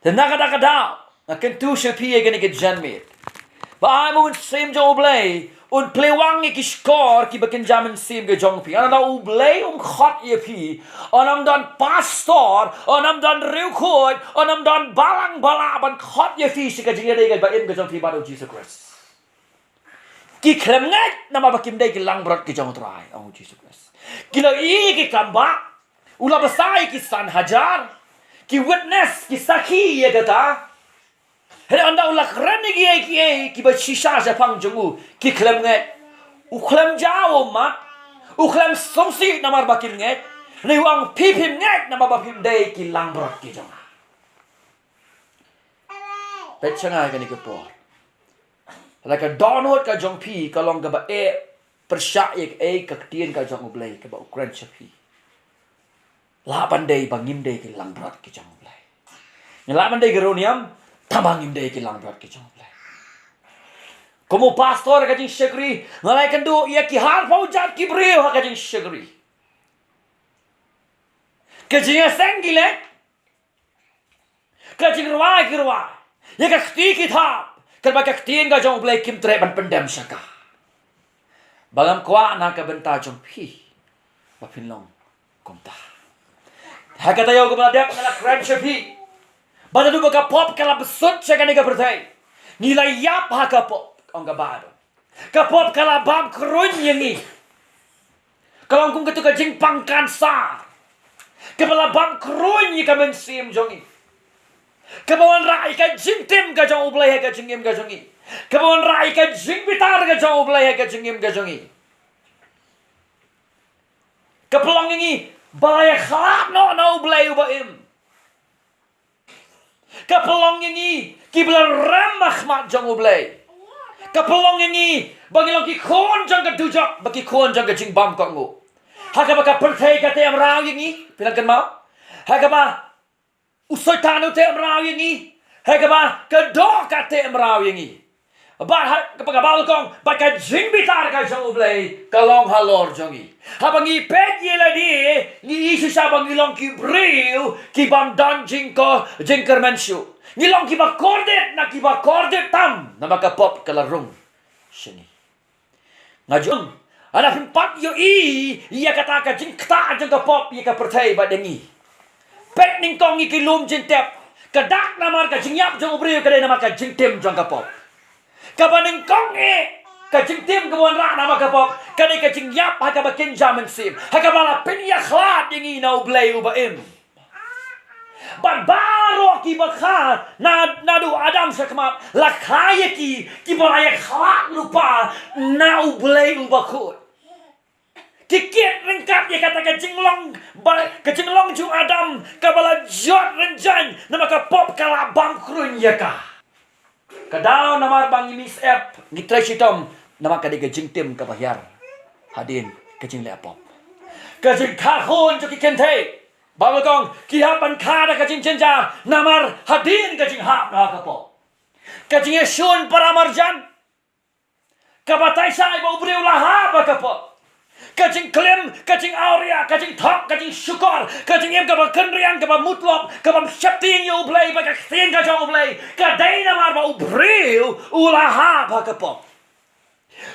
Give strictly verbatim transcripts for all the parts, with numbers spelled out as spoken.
Te na kata ka daw nga kyntu sha phi ïa kane ka janmiet, ba ai ba u Mynsiem jong U Blei un plie wang ïa ki shkor kiba kynja mynsiem ka jong phi. Ynda U Blei um khot ïa phi, un ym don pastor, un ym don riewkhuid, un ym don balang ba lah ban khot ïa phi sha ka jingïadei kaba im ka jong phi bad U Jisu Khrist. Ki khlem ngeit namar ba kim dei ki langbrot ki jong U Trai, ong U Jisu Khrist. Ki la ïohi ïa ki kambah, u la bsa ïa ki san hajar, ki witness, ki sakhi ïa kata. Hynrei ynda u la kren ïa kiei kiei kiba shisha shaphang jong u, ki khlem ngeit. U khlem jaw ummat, u khlem sngewsih namar ba kim ngeit. Hynrei u ong, phi phim ngeit namar ba phim dei ki langbrot ki jong nga. Peit sha nga ïa kane ka por. La ka dohnud ka jong phi ka long kaba eh pyrshah ïa kaei ka ktien ka jong U Blei kaba u kren sha phi. Lah ban dei ba ngim dei ki langbrot ki jong U Blei. Ngi lah ban dei ki riewniam, tangba ngim dei ki langbrot ki jong U Blei. Kum u pastor ha ka jingshakri, nga la ïakynduh ïa ki arphew jait ki briew ha ka jingshakri. Ka jingïaseng ki leh, ka jingrwai ki rwai ïa ka kti ki thap, katba ka ktien ka jong U Blei kim treh ban pyndem sha ka. Ba ngam kwah na ka bynta jong phi ba phin long kumta. Ha ka taïew kaba la dep nga la kren sha phi ba naduh ba ka pop ka la bsut sha kane ka pyrthei, ngi la ïap ha ka pop, ong ka Baibl. Ka pop ka la bam kruiñ ïa ngi. Ka long kum katu ka jingpang kansar kaba la bam kruiñ ïa ka mynsiem jong ngi, kaba wanrah ïa ka jingtim ka jong U Blei ha ka jingim ka jong ngi, kaba wanrah ïa ka jingbitar ka jong U Blei ha ka jingim ka jong ngi. Ka pynlong ïa ngi ba la ïakhlad noh na U Blei uba im. Ka pynlong ïa ngi kiba la rem ha khmat jong U Blei. Ka pynlong ïa ngi ba ngi long ki khun jong ka dujok, ba ki khun jong ka jingbam kohnguh. Ha kaba ka pyrthei ka teh mraw ïa ngi, phi lah kynmaw? Ha kaba u Soitan u teh mraw ïa ngi, ha kaba ka doh ka teh mraw ïa ngi. Bad ha kaba ka Baibl ka ong ba ka jingbitar ka jong U Blei ka long halor jong ngi. Haba ngi peit ïa lade, ngi ïohi shisha ba ngi long ki briew ki bym don jingko jingkyrmen shuh. Ngi long kiba kordit na kiba kordit tam namar ka pop ka la rung sha ngi. Nga ju ong, lada phim pat ïohi ïa kata ka jingktah jong ka pop ïa ka pyrthei bad ïa ngi, peit nyngkong ïa ki lum jingtep. Ka dak namar ka jingïap jong u briew ka dei namar ka jingtim jong ka pop. Kaba nyngkong eh ka jingtim kaba wanrah namar ka pop ka dei ka jingïap ha kaba kynja mynsiem, ha kaba la pynïakhlad ïa ngi na U Blei uba im. Bad baroh kiba kha na, naduh Adam shakhmat, la kha ïa ki kiba la ïakhlad lypa na U Blei uba khuid. Ki kit ryngkat ïa kata ka jinglong ba, ka jinglong jong Adam kaba la jot rynjang namar ka pop ka la bam kruiñ ïa ka. Ka daw namar ba ngi mih syep, ngi trei shitom namar ka dei ka jingtim kaba hiar hadien ka jingleh pop. Ka jingkha khun jong ki kynthei, Baibl ka ong, ki hap ban kha da ka jingjynjar namar hadien ka jinghap na ka pop. Ka jingïashun para marjan kaba tai shai ba u briew la hap ha ka pop. Ka jingklim, ka jingawria, ka jingthok, ka jingshukor, ka jingim kaba kynriang, kaba mutlop, kaba sheptieng ïa U Blei bad ka ktien ka jong U Blei, ka dei namar ba u briew u la hap ha ka pop.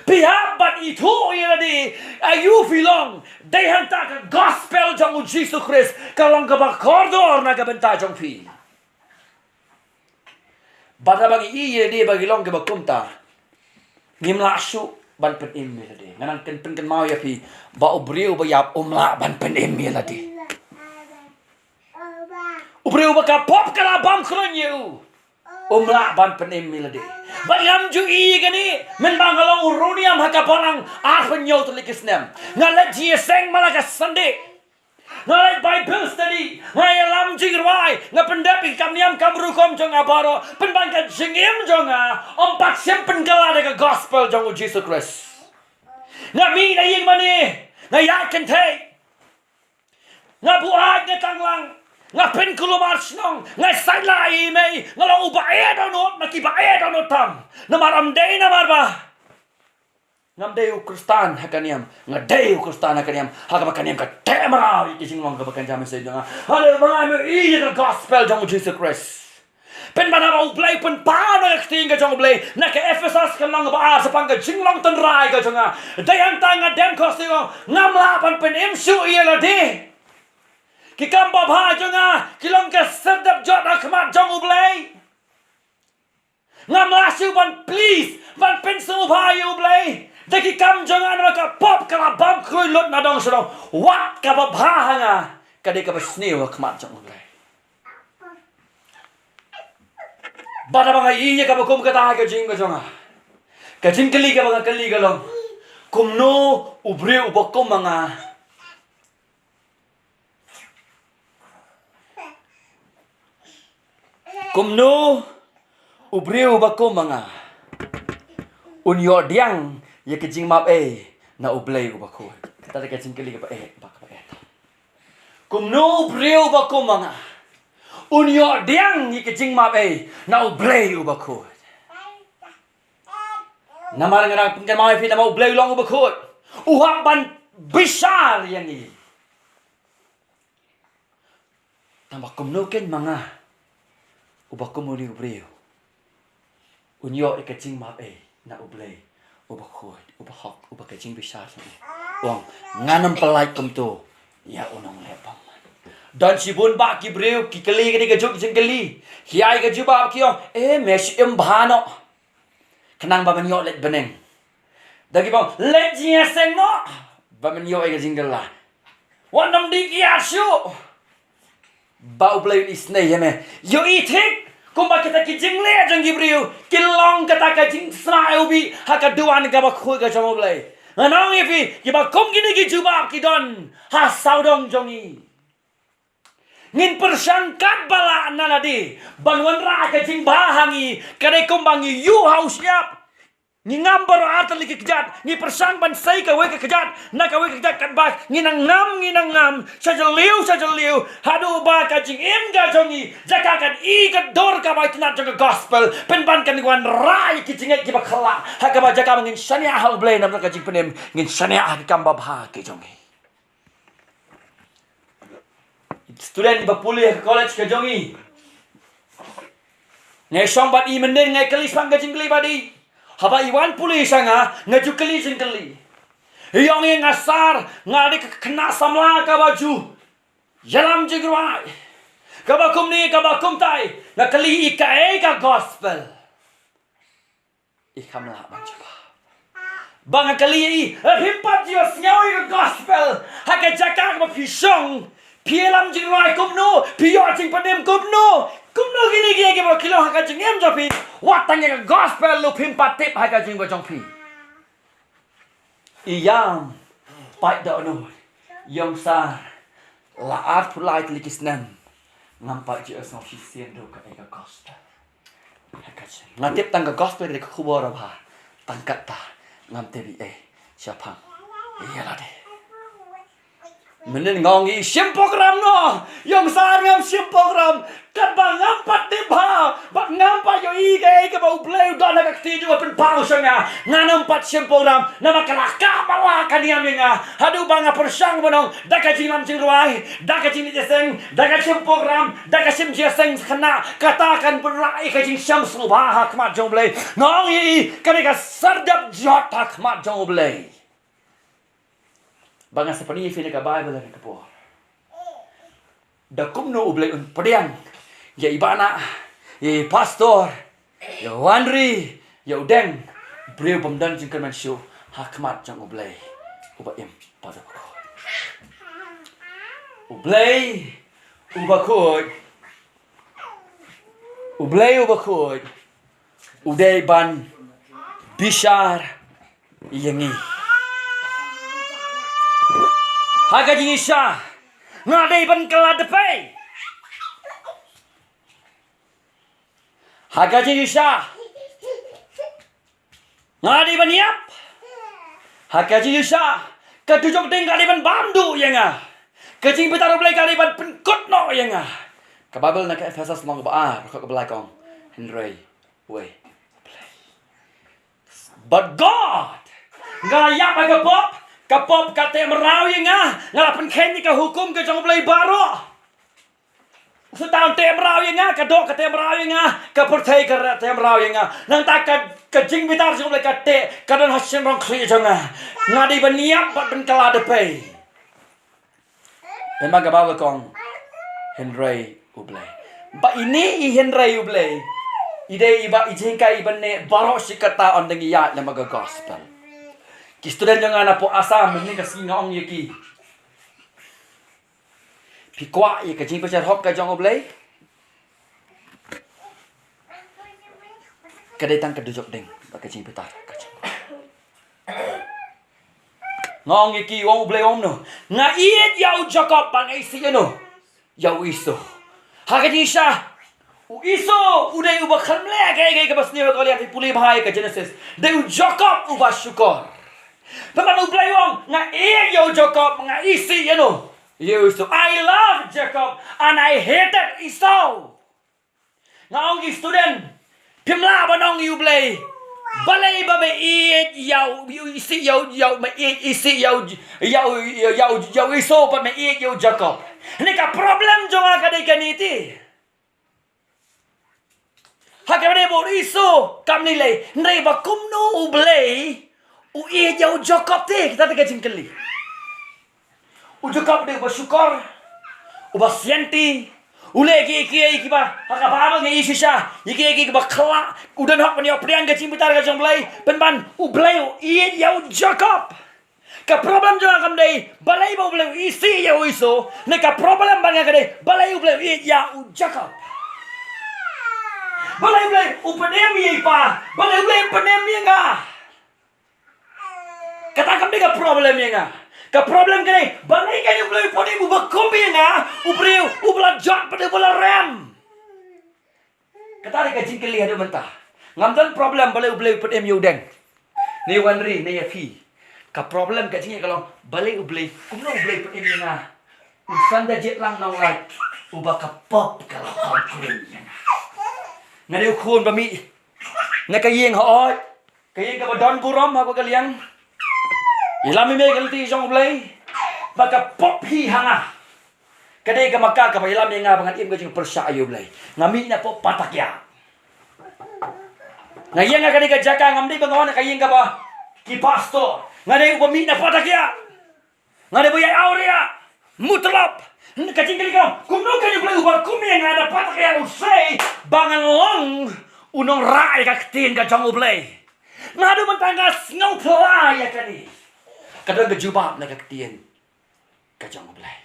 Phi hap ban ithuh ïa lade aïu phi long. Dei hangta ka gospel jong U Jisu Khrist ka long kaba kordor na ka bynta jong phi. Bad haba ngi ïohi ïa lade ba ngi long kiba kumta, ngim lah shuh ban pynim ïa lade. Nga nang kyn, pynkynmaw ïa phi ba u briew ba ïap um lah ban pynim ïa lade. U briew ba ka pop ka la bam kruiñ ïa u um lah ban pynim ïa lade. Bad ngam ju ïohi ïa kane mynba nga long u riewniam ha ka balang arphew hynñiew tylli ki snem. Nga leit jingïaseng man la ka Sunday. Nga leit Bible study, nga ïalam jingrwai, nga pyndep ïa ki kam niam kam rukom jong nga baroh, pynban ka jingim jong nga ym pat shym pynkylla da ka gospel jong U Jisu Khrist. Nga mih na ïing mane, nga ïaid kynthei, nga buaid, nga tanglang, nga pynkulmar shnong, nga saitlah ïa i mei, nga long uba eh dohnud na kiba eh dohnud tam. Namar ym dei namar ba ngam dei u Khristan ha ka niam, nga dei u Khristan ha ka niam, ha kaba ka niam ka teh mraw ïa ki jinglong kaba kynja mynsiem jong nga. Hynrei ba ngam ïohi ïa ka gospel jong U Jisu Khrist, Pynban haba U Blei u pynpaw na ka ktien ka jong U Blei na ka Ephesus ka lynnong ba ar shaphang ka jinglong tynrai ka jong nga, dei hangta nga dem khos te, ngam lah ban pynim shuh ïa lade. Ki kam babha jong nga ki long ka syrdep jot ha khmat jong U Blei. Ngam lah shuh ban please, ban pynsngewbha ïa U Blei da ki kam jong nga, namar ka pop ka la bam khrui lut na dong sha dong. Wat kaba bha ha nga ka dei kaba sniew ha khmat jong U Blei. Bad haba nga ïohi ïa kaba kum kata ha ka jingim ka jong nga, ka jingkylli kaba nga kylli ka long, kumno u briew uba kum ma nga? Kumno u briew uba kum ma nga un ïoh diang ïa ka jingmap ei na U Blei uba khuid? Kata dei ka jingkylli kaba eh, ba kaba eh. Kumno u briew uba kum ma nga un ïoh diang ïa ka jingmap ei na U Blei uba khuid? Namar nga dang pynkynmaw ïa phi, namar U Blei u long uba khuid, u hap ban bishar ïa ngi. Tang ba kumno kein ma nga uba kum une u briew un ïoh ïa ka jingmap ei na U Blei uba khuid, uba hok, uba ka jingbishar jong u? Ong, ngan ym pyllait kumto ïa u nongleh bymman. Don shibun bah ki briew ki kylli kane kajuh ka jingkylli, ki ai ka jubab, ki ong, eh, me shim bha noh khnang ba men ïoh leit bneng. Da ki ong, leit jingïaseng noh ba men ïoh ïa ka jingkylla. Wat nym dih kiad shuh ba U Blei un isynei ïa me. Ïohi thik kumba kita ki jingleh jong ki briew ki long kata ka jingsnam ubi ha ka duwan kaba khuid ka jong U Blei. Ngan ong ïa phi, kiba kum kine ki jubab ki don ha sawdong jong ngi. Ngin pyrshang katba lah na lade ban wanrah ka jingbha ha ngi, ka dei kumba ngi ïuh ha u shyiap. Ngi ngam baroh artylli ki kjat, ngi pyrshang ban sei kawei ka kjat na kawei ka kjat, katba ngi nang ngam, ngi nang ngam sha jylliew sha jylliew, haduh ba ka jingim ka jong ngi, jaka kan i ka dur kaba itynnad jong ka gospel, pynban kan wanrah ïa ki jingngeit kiba khyllah, ha kaba jaka ba ngin shaniah ha U Blei namar ka jingpynim, ngin shaniah ha ki kam babha ki jong ngi. Student ba pule ha ka college ka jong ngi, nga shong bad i mynnin, nga kylli shaphang ka jingkylli bad i. Haba i wan pule sha nga, nga ju kylli jingkylli. I ong ïa nga, sir, nga dei ka khynnah samla kaba ju ïalam jingrwai, kaba kumne kaba kumtai. Nga kylli i kaei ka gospel. I kham lah ban jubab. Ba nga kylli i, eh, phim pat ju ïohsngew ïa ka gospel ha ka jaka kaba phi shong, phi ïalam jingrwai kumno, phi ïoh jingpynim kumno? Kumno kine kiei kiba ki long ha ka jingim jong phi? Wat tang ïa ka gospel ruh phim pat tip ha ka jingim jong phi. I ïam, pait da uno, i ong, sir, la arphew lai tylli ki snem ngam pat ju ïohsngew shisien ruh kaei ka gospel. Nga tip tang ka gospel ka dei ka khubor babha, tang katta ngam tip ei ei shaphang ïa lade. Mynnin nga ong i, shim program noh. I ong, sir, ngam shim program, katba ngam pat tip bha bad ngam pat ïohi kaei kaba U Blei u don ha ka ktien jong u ban pynpaw sha nga. Ngan ym pat shim program namar ka la kah ba la ka niam ïa nga, haduh ba nga pyrshang ban ong da ka jingïalam jingrwai, da ka jingleit ïaseng, da ka shim program, da ka shim jingïaseng khynnah, kata kan pynrah ïa ka jingshem sngewbha ha khmat jong U Blei. Nga ong ïa i, kane ka sardep jot ha khmat jong U Blei. Ba nga sa pyni ïa phi na ka Baibl ha kane ka por, da kumno U Blei un pdiang ïa i Bah Nah, ïa i Pastor, ïa u Wanri, ïa u Deng, briew bym don jingkyrmen shuh ha khmat jong U Blei uba im bad uba khuid. U Blei uba khuid, U Blei uba khuid u dei ban bishar ïa ngi. Ha ka jingshisha nga dei ban kylla dpei. Ha ka jingshisha nga dei ban ïap. Ha ka jingshisha ka dujok ding ka dei ban bam duh ïa nga. Ka jingbitar U Blei ka dei ban pynkut noh ïa nga. Ka Baibl na ka Ephesus lynnong ba ar, ka ba lai ka ong, hynrei wei, Blei. But God, nga la ïap ha ka pop, ka pop ka teh mraw ïa nga, nga la pynkheiñ ïa ka hukum ka jong U Blei baroh. U Soitan u teh mraw ïa nga, ka doh ka teh mraw ïa nga, ka pyrthei ka teh mraw ïa nga. Nangta ka, ka jingbitar jong U Blei ka teh, ka don ha shynrong khlieh jong nga. Nga dei ban ïap bad ban kylla da pei. Pynban ka Baibl ka ong, hynrei U Blei. Ba ine i hynrei U Blei, i dei iba i jinghikai iba neh baroh shi katta ynda ngi ïaid lem bad ka gospel. Ki student jong nga napoh Assam mynhynnin ka sngi nga ong ïa ki, phi kwah ïa ka jingpynshai hok ka jong U Blei? Ka dei tang ka dujok ding bad ka jingbitar ka jong U Blei. Nga ong ïa ki, ong U Blei ong no. Nga ïeit ïa u Jakob bad nga isih ïa no, ïa u Esau. Ha ka jingshisha, u Esau u dei uba khlem leh kaei kaei kaba sniew ha ka liang, phi pule bha ïa ka Genesis. Dei u Jakob uba shukor. Pynban U Blei u ong, nga ïeit ïa u Jakob, nga isih ïa no, ïa u Esau. I love Jacob and I hated Esau. Nga ong ki student, phim lah ban ong ïa U Blei, balei ba me ïeit ïa u, ïa u, isih ïa u, ïa u, me ïeit, isih ïa u, ïa u, ïa u, ïa u Esau, bad me ïeit ïa u Jakob. Hynrei ka problem jong nga ka dei kane te. Ha kaba dei ba u Esau kam lei lei, hynrei ba kumno U Blei u ïeit ïa u Jakob te, kita te ka jingkylli. U Jakob dei uba shukor, uba sianti, u leh kiei kiei kiba, ha kaba nga ïohi shisha, ïa kiei kiei kiba khraw, u don hok ban ïoh pdiang ka jingbitar ka jong U Blei, pynban U Blei u ïeit ïa u Jakob. Ka problem jong nga kam dei balei ba U Blei u isih ïa u Esau, ne ka problem ba nga ka dei balei U Blei u ïeit ïa u Jakob. Balei U Blei u pynim ïa i pa, balei U Blei u pynim ïa nga. Kata kam dei ka problem ïa nga. Ka problem ka dei balei ka ïa U Blei u pynim uba kum ïa nga, u briew uba la jot bad uba la rem. Kata dei ka jingkylli haduh mynta. Ngam don problem balei U Blei u pynim ïa u Deng, ne wan ri, ne ïa phi. Ka problem ka jingkylli ka long balei U Blei, kumno U Blei u pynim ïa nga. U san da jied lang nonglait uba ka pop ka la pop kren ïa nga. Nga dei u khun ba mih na ka ïing haoid, ka ïing kaba don burom ha ka liang. Ïalam ïa me ka lynti jong U Blei, ba ka pop hi ha nga. Ka dei ka maka kaba ïalam ïa nga ba ngan im ka jingpyrshah ïa U Blei. Nga mih na pop Patakïa. Nga ïeng ha ka dei ka jaka, ngam dei ba nga wan na ka ïing kaba ki pastor. Nga dei uba mih na Patakïa. Nga dei ba ïa awria mutlop. Ka jingkylli ka long, kumno ka ïa U Blei uba kum ïa nga na Patakïa u sei ba ngan long u nongrah ïa ka ktien ka jong U Blei. Naduh mynta nga sngew phylla ïa kane. Ka don ka jubab na ka ktien ka jong U Blei.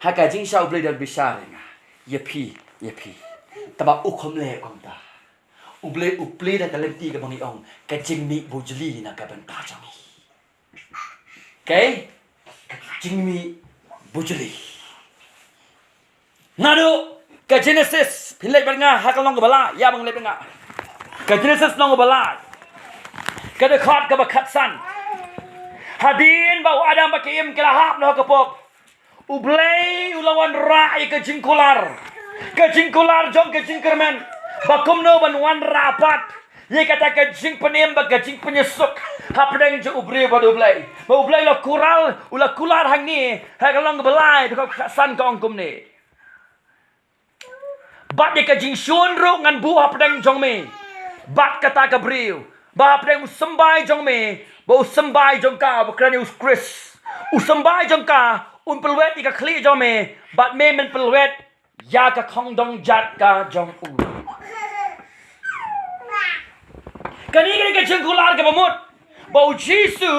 Ha ka jingshisha U Blei u don bishar ïa nga, ïa phi, ïa phi. Tangba u kham leh kumta. U Blei u plie da ka lynti kaba ngi ong ka jingmih bujli na ka bynta jong ngi. Okay? Ka jingmih bujli. Naduh ka Genesis, phin leit bad nga ha ka lynnong kaba lai, ïa ba ngan leit bad nga. Ka Genesis lynnong kaba lai, ka dkhot kaba khatsan. Hadien ba u Adam bad ka Im ki la hap noh ha ka pop, U Blei u la wanrah ïa ka jingkular, ka jingkular jong ka jingkyrmen, ba kumno ban wanrah pat ïa kata ka jingpynim bad ka jingpynïasuk hapdeng jong u briew bad U Blei. Ba U Blei u la kular, u la kular hangne ha ka lynnong kaba lai, dkhot kaba khatsan ka ong kumne. Bad ïa ka jingshun ruh ngan buh hapdeng jong me bad kata ka briew, ba hapdeng u symbai jong me, ba u symbai jong ka, ba kren ïa u Khrist, u symbai jong ka un pynlwet ïa ka khlieh jong me, bad me men pynlwet ïa ka khongdong jait ka jong u. Kane ka dei ka jingkular kaba mut ba U Jisu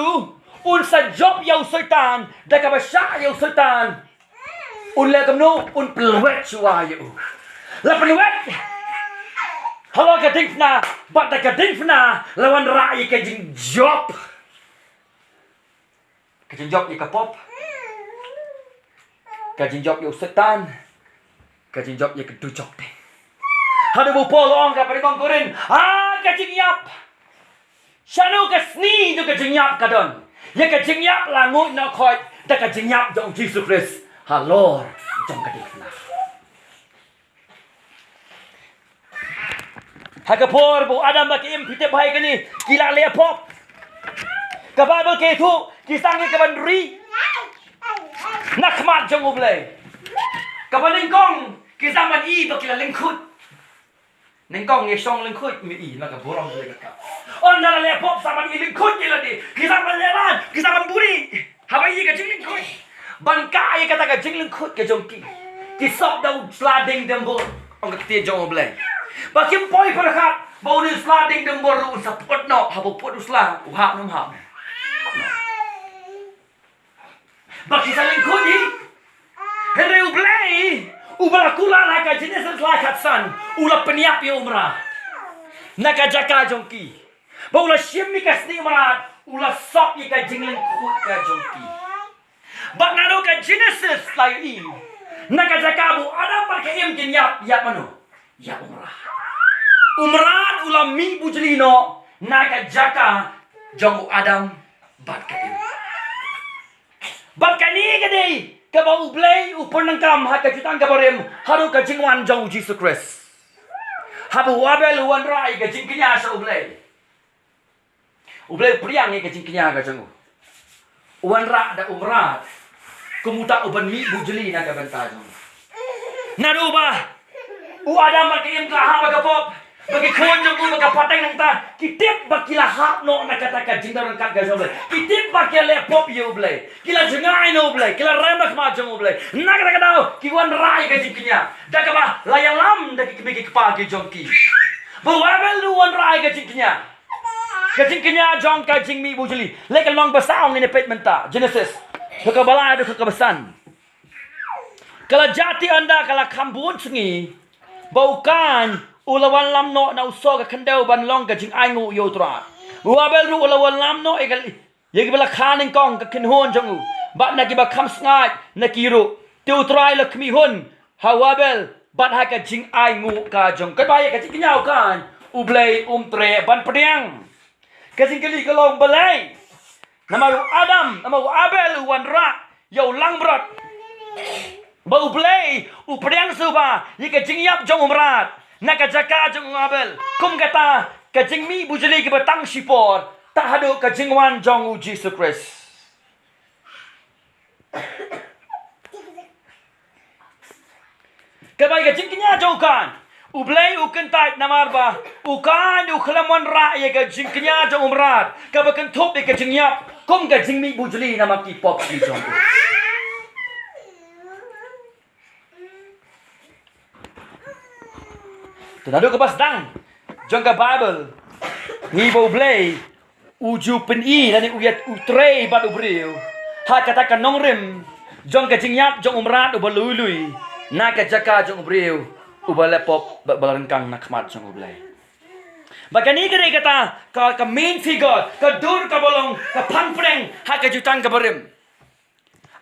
un sa jop ïa u Soitan, da kaba shah ïa u Soitan un leh kumno, un pynlwet shuwa ïa u. La pynlwet halor ka diengphna, bad da ka diengphna la wanrah ïa ka jingjop. Ka jingjop ïa ka pop, ka jingjop ïa u Soitan, ka jingjop ïa ka dujok te. Haduh ba u Paul u ong ha ka Phareng Korinth, ha ka jingïap, shano ka sni jong ka jingïap ka don? Ïa ka jingïap la nguid noh khoit da ka jingïap jong U Jisu Khrist halor jong ka diengphna. Ha ka por ba u Adam bad ka Im, phi tip bha ïa kane, ki la leh pop. Ka Baibl ka ïathuh ki sdang ïa ka ban ri na khmat jong U Blei. Haba nyngkong ki sdang ban ïohi ba ki la lyngkhuit. Nyngkong ïa shong lyngkhuit, me i na ka burom ka ka. Ynda la leh pop sdang ban ïohi lyngkhuit ïa lade. Ki sdang ban leh ran, ki sdang ban buri. Haba ïohi ka jinglyngkhuit, ban kah ïa kata ka jinglyngkhuit ka jong ki, ki sop da u sla dieng dimbur, ong ka ktien jong U Blei. Ba kim poi pyrkhat ba une u sla dieng dimbur ruh un sa put noh, haba put u sla, u hap ne um hap. Ba ki sa lyngkhuit hi. Hynrei U Blei, uba la kular ha ka Genesis lai khatsan, u la pynïap ïa u mrad na ka jaka jong ki. Ba u la shim ïa ka snieh mrad, u la sop ïa ka jinglyngkhuit ka jong ki. Bad naduh ka Genesis la ïohi, na ka jaka ba u Adam bad ka Im kin ïap, ïap mano? Ïap u mrad. U mrad u la mih bujli noh na ka jaka jong u Adam bad ka Im. Bad kane ka dei kaba U Blei u pyndonkam ha ka jutang kaba rim, haduh ka jingwan jong U Jisu Khrist. Haba u Abel u wanrah ïa ka jingkñia sha U Blei, U Blei u pdiang ïa ka jingkñia ka jong u. U wanrah da u mrad kum uta uban mih bujli na ka bynta jong u. Naduh ba u Adam bad ka Im ki la hap ha ka pop, ba ki khun jong u, ba ka pateng nangta, ki tip ba ki la hap noh na kata ka jingdon ryngkat ka jong U Blei. Ki tip ba ki la leh pop ïa U Blei. Ki la jngai na U Blei, ki la rem na khmat jong U Blei. Na kata ka daw ki wanrah ïa ka jingkñia, da kaba la ïalam da ki kmie ki kpa ki jong ki. Ba u Abel u wanrah ïa ka jingkñia, ka jingkñia jong ka jingmih bujli. Leh ka long ba sa ong ïa ne peit mynta Genesis, ka kaba lai haduh ka kaba san. Ka la jah te ynda ka la kham bun sngi, ba u Kain u la wallam noh na u soh ka khyndew ban long ka jingainguh ïa U Trai. U Abel ruh u la wallam noh ïa ka, ïa kiba la kha nyngkong, ka kynhun jong u, bad na kiba kham sngaid na ki ruh. Te U Trai u la khmih hun ha u Abel bad ha ka jingainguh ka jong u. Katba ïa ka jingkñia u Kain, U Blei um treh ban pdiang. Ka jingkylli ka long balei? Namar u Adam, namar u Abel u wanrah ïa u langbrot, ba U Blei u pdiang shuh bha ïa ka jingïap jong u mrad na ka jaka jong u Abel. Kum kata, ka jingmih bujli kaba tang shipor tad haduh ka jingwan jong U Jisu Khrist. Kaba ïa ka jingkñia jong u Kain, U Blei u kyntait namar ba u Kain u khlem wanrah ïa ka jingkñia jong u mrad kaba kynthup ïa ka jingïap kum ka jingmih bujli namar ki pop ki jong u. Te naduh kaba sdang jong ka Baibl, ngi ba U Blei u ju pyni lane u ïa u trei bad u briew ha kata ka nongrim jong ka jingïap jong u mrad uba lui lui na ka jaka jong u briew uba leh pop bad ba la ryngkang na khmat jong U Blei. Ba kane ka dei kata ka, ka main figure, ka dur kaba long ka phang pdeng ha ka jutang kaba rim.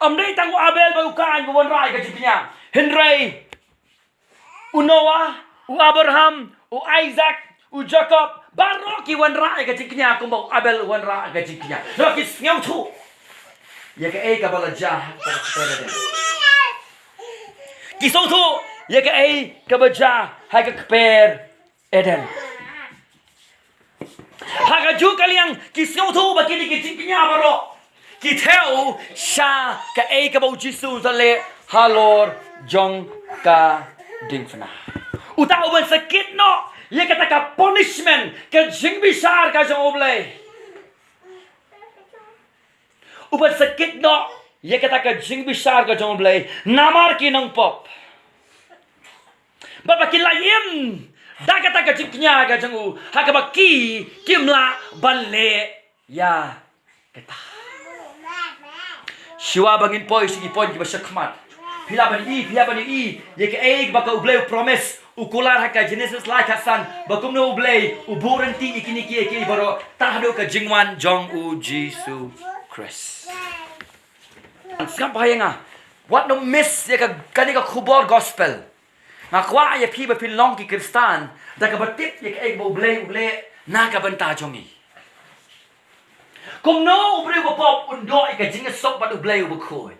Ym dei tang u Abel bad u Kain ba wanrah ïa ka jingkñia, hynrei u Noah, u Abraham, u Isaac, u Jakob, baroh ki wanrah ïa ka jingkñia kumba u Abel u wanrah ïa ka jingkñia. Namar ki sngewthuh ïa kaei kaba la jia ha ka kper Eden. Ki sngewthuh ïa kaei kaba jia ha ka kper Eden. Ha kajuh ka liang ki sngewthuh ba kine ki jingkñia baroh ki thew sha kaei kaba U Jisu u sa leh halor jong ka diengphna. Uta u ban sa kit noh ïa kata ka punishment, ka jingbishar ka jong U Blei. U ban sa kit noh ïa kata ka jingbishar ka jong U Blei namar ki nongpop. Bad ba kin lait im da kata ka jingkñia ka jong u, ha kaba ki kim lah ban leh ïa kata. Shuwa ba ngin poi sha ki point kiba shakhmat, phi lah ban ïohi, phi lah ban ïohi ïa kaei ba ka U Blei u promise, u kular ha ka Genesis lai khatsan, ba kumno U Blei u buh ryntih ïa kine kiei kiei baroh tad haduh ka jingwan jong U Jisu Khrist. Sngap bha ïa nga, wat nym miss ïa ka, kane ka khubor gospel. Nga kwah ïa phi ba phin long ki Khristan da kaba tip ïa kaei ba U Blei u leh na ka bynta jong ngi. Kumno u briew ba pop un doh ïa ka jingïasuk bad U Blei uba khuid?